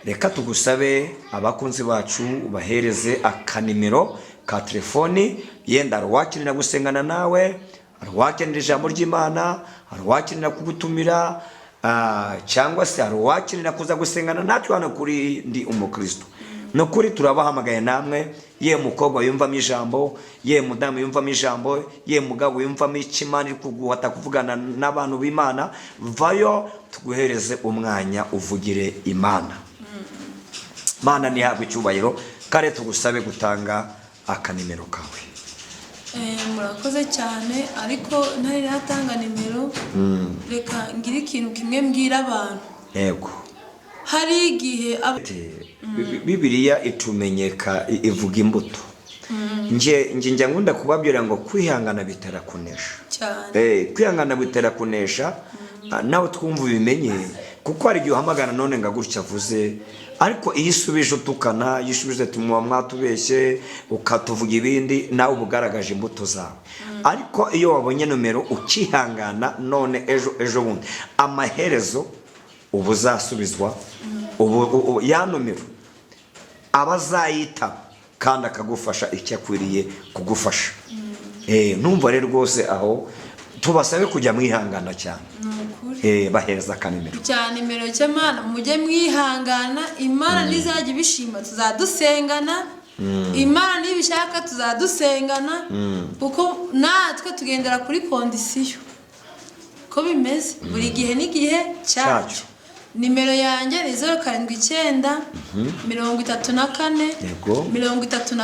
reka tugusabe abakunzi bacu bahereze akanimero ka telefoni. Yenda hari uwakenera gusengana nawe, hari uwakenera ijambo ry'Imana, hari uwakenera kugutumira, cyangwa se hari uwakenera kuza gusengana natwe hano kuri Ndi Umukristo. Ni ukuri turabahamagaye namwe, ye mukobwa yumvamo ijambo, ye mudamu yumvamo ijambo, ye mugabo yumvamo icyo Imana iri kuguhata kuvugana n'abantu b'Imana, vayo tuguhereze umwanya uvugire Imana. Mana ntihabwe icyubahiro. Kare tugusabe gutanga akanimero kawe. Murakoze cyane, ariko ntari natanga nimero, reka ngire ikintu kimwe mbwira abantu. Yego. Hari igihe Bibiliya itumenyeka, ivuga imbuto. Nge njya nkunda kubabwira ngo kwihangana bitera kunesha. Cyane. Kwihangana bitera kunesha. Nawe twumva ubimenye, kuko hari igihe uhamagara none ngo gutya avuze, ariko iyo isubije utukana, iyo isubije ati muba mwatubeshye, ukatuvuga ibindi, nawe uba ugaragaje imbuto zawe. Ariko iyo wabonye nomero ukihangana, none ejo ejo bundi amaherezo uba uzasubizwa, ubu ya nomero aba azayitaba kandi akagufasha icyo akwiriye kugufasha. Numva rero rwose aho tubasabe kujya mwihangana cyane. Ni ukuri. Bahereza akanimero. Cya nimero cy'Imana, mujye mwihangana, Imana nizajya ibishima tuzadusengana, Imana nibishaka tuzadusengana, kuko natwe tugendera kuri condition ko bimeze buri gihe n'igihe cyacyo. Cyacyo. Nimero yanjye ni 079 34 37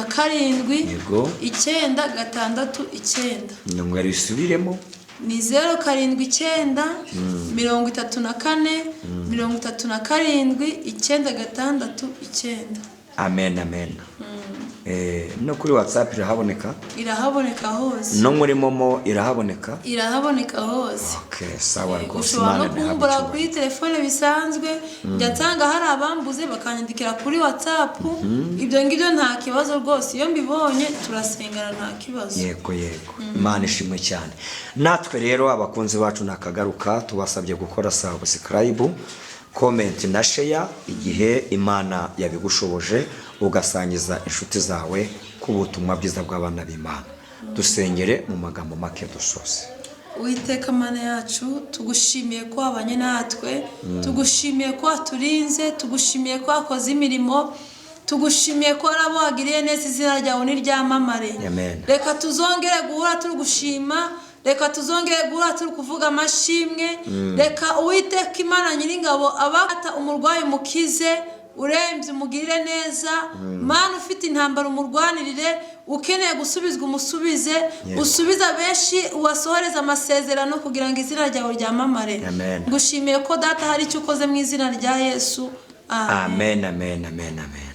969. Ngo bisubiremo. Ni 079 34 37 969. Amen, amen. No kuri WhatsApp irahaboneka? Irahaboneka hose. No muri MoMo irahaboneka? Irahaboneka hose. Okay, sawa rwose. Ushobora no Imana ntihabwe kumbura icyubahiro. kuri telefone bisanzwe. Njya nsanga hari abambuze bakanyandikira kuri WhatsApp, ibyo ngibyo nta kibazo rwose, iyo mbibonye turasengana nta kibazo. Yego, Imana ishimwe cyane. Natwe rero abakunzi bacu nakagaruka, tubasabye gukora subscribe, comment na share, igihe Imana yabigushoboje ugasangiza inshuti zawe ku butumwa bwiza bw'abana b'Imana. Dusengere mu magambo make dusoze. Uwiteka Mana yacu, tugushimiye ko wabanye natwe, tugushimiye ko waturinze, tugushimiye ko wakoze imirimo, tugushimiye ko hari abo wagiriye neza, izina ryawe niryamamare. Amen. Reka tuzongere guhura turi gushima, reka tuzongere guhura turi kuvuga amashimwe. Reka Uwiteka Imana Nyiringabo abata umurwayi mukize, urembye umugirire neza, Mana ufite intambara umurwanirire, ukeneye gusubizwa umusubize, usubize abenshi, ubasohoreze amasezerano kugira ngo izina ryawe ryamamare. Amen. Ngushimiye ko Data hari icyo ukoze mu izina rya Yesu, amen. Amen, amen, amen, amen.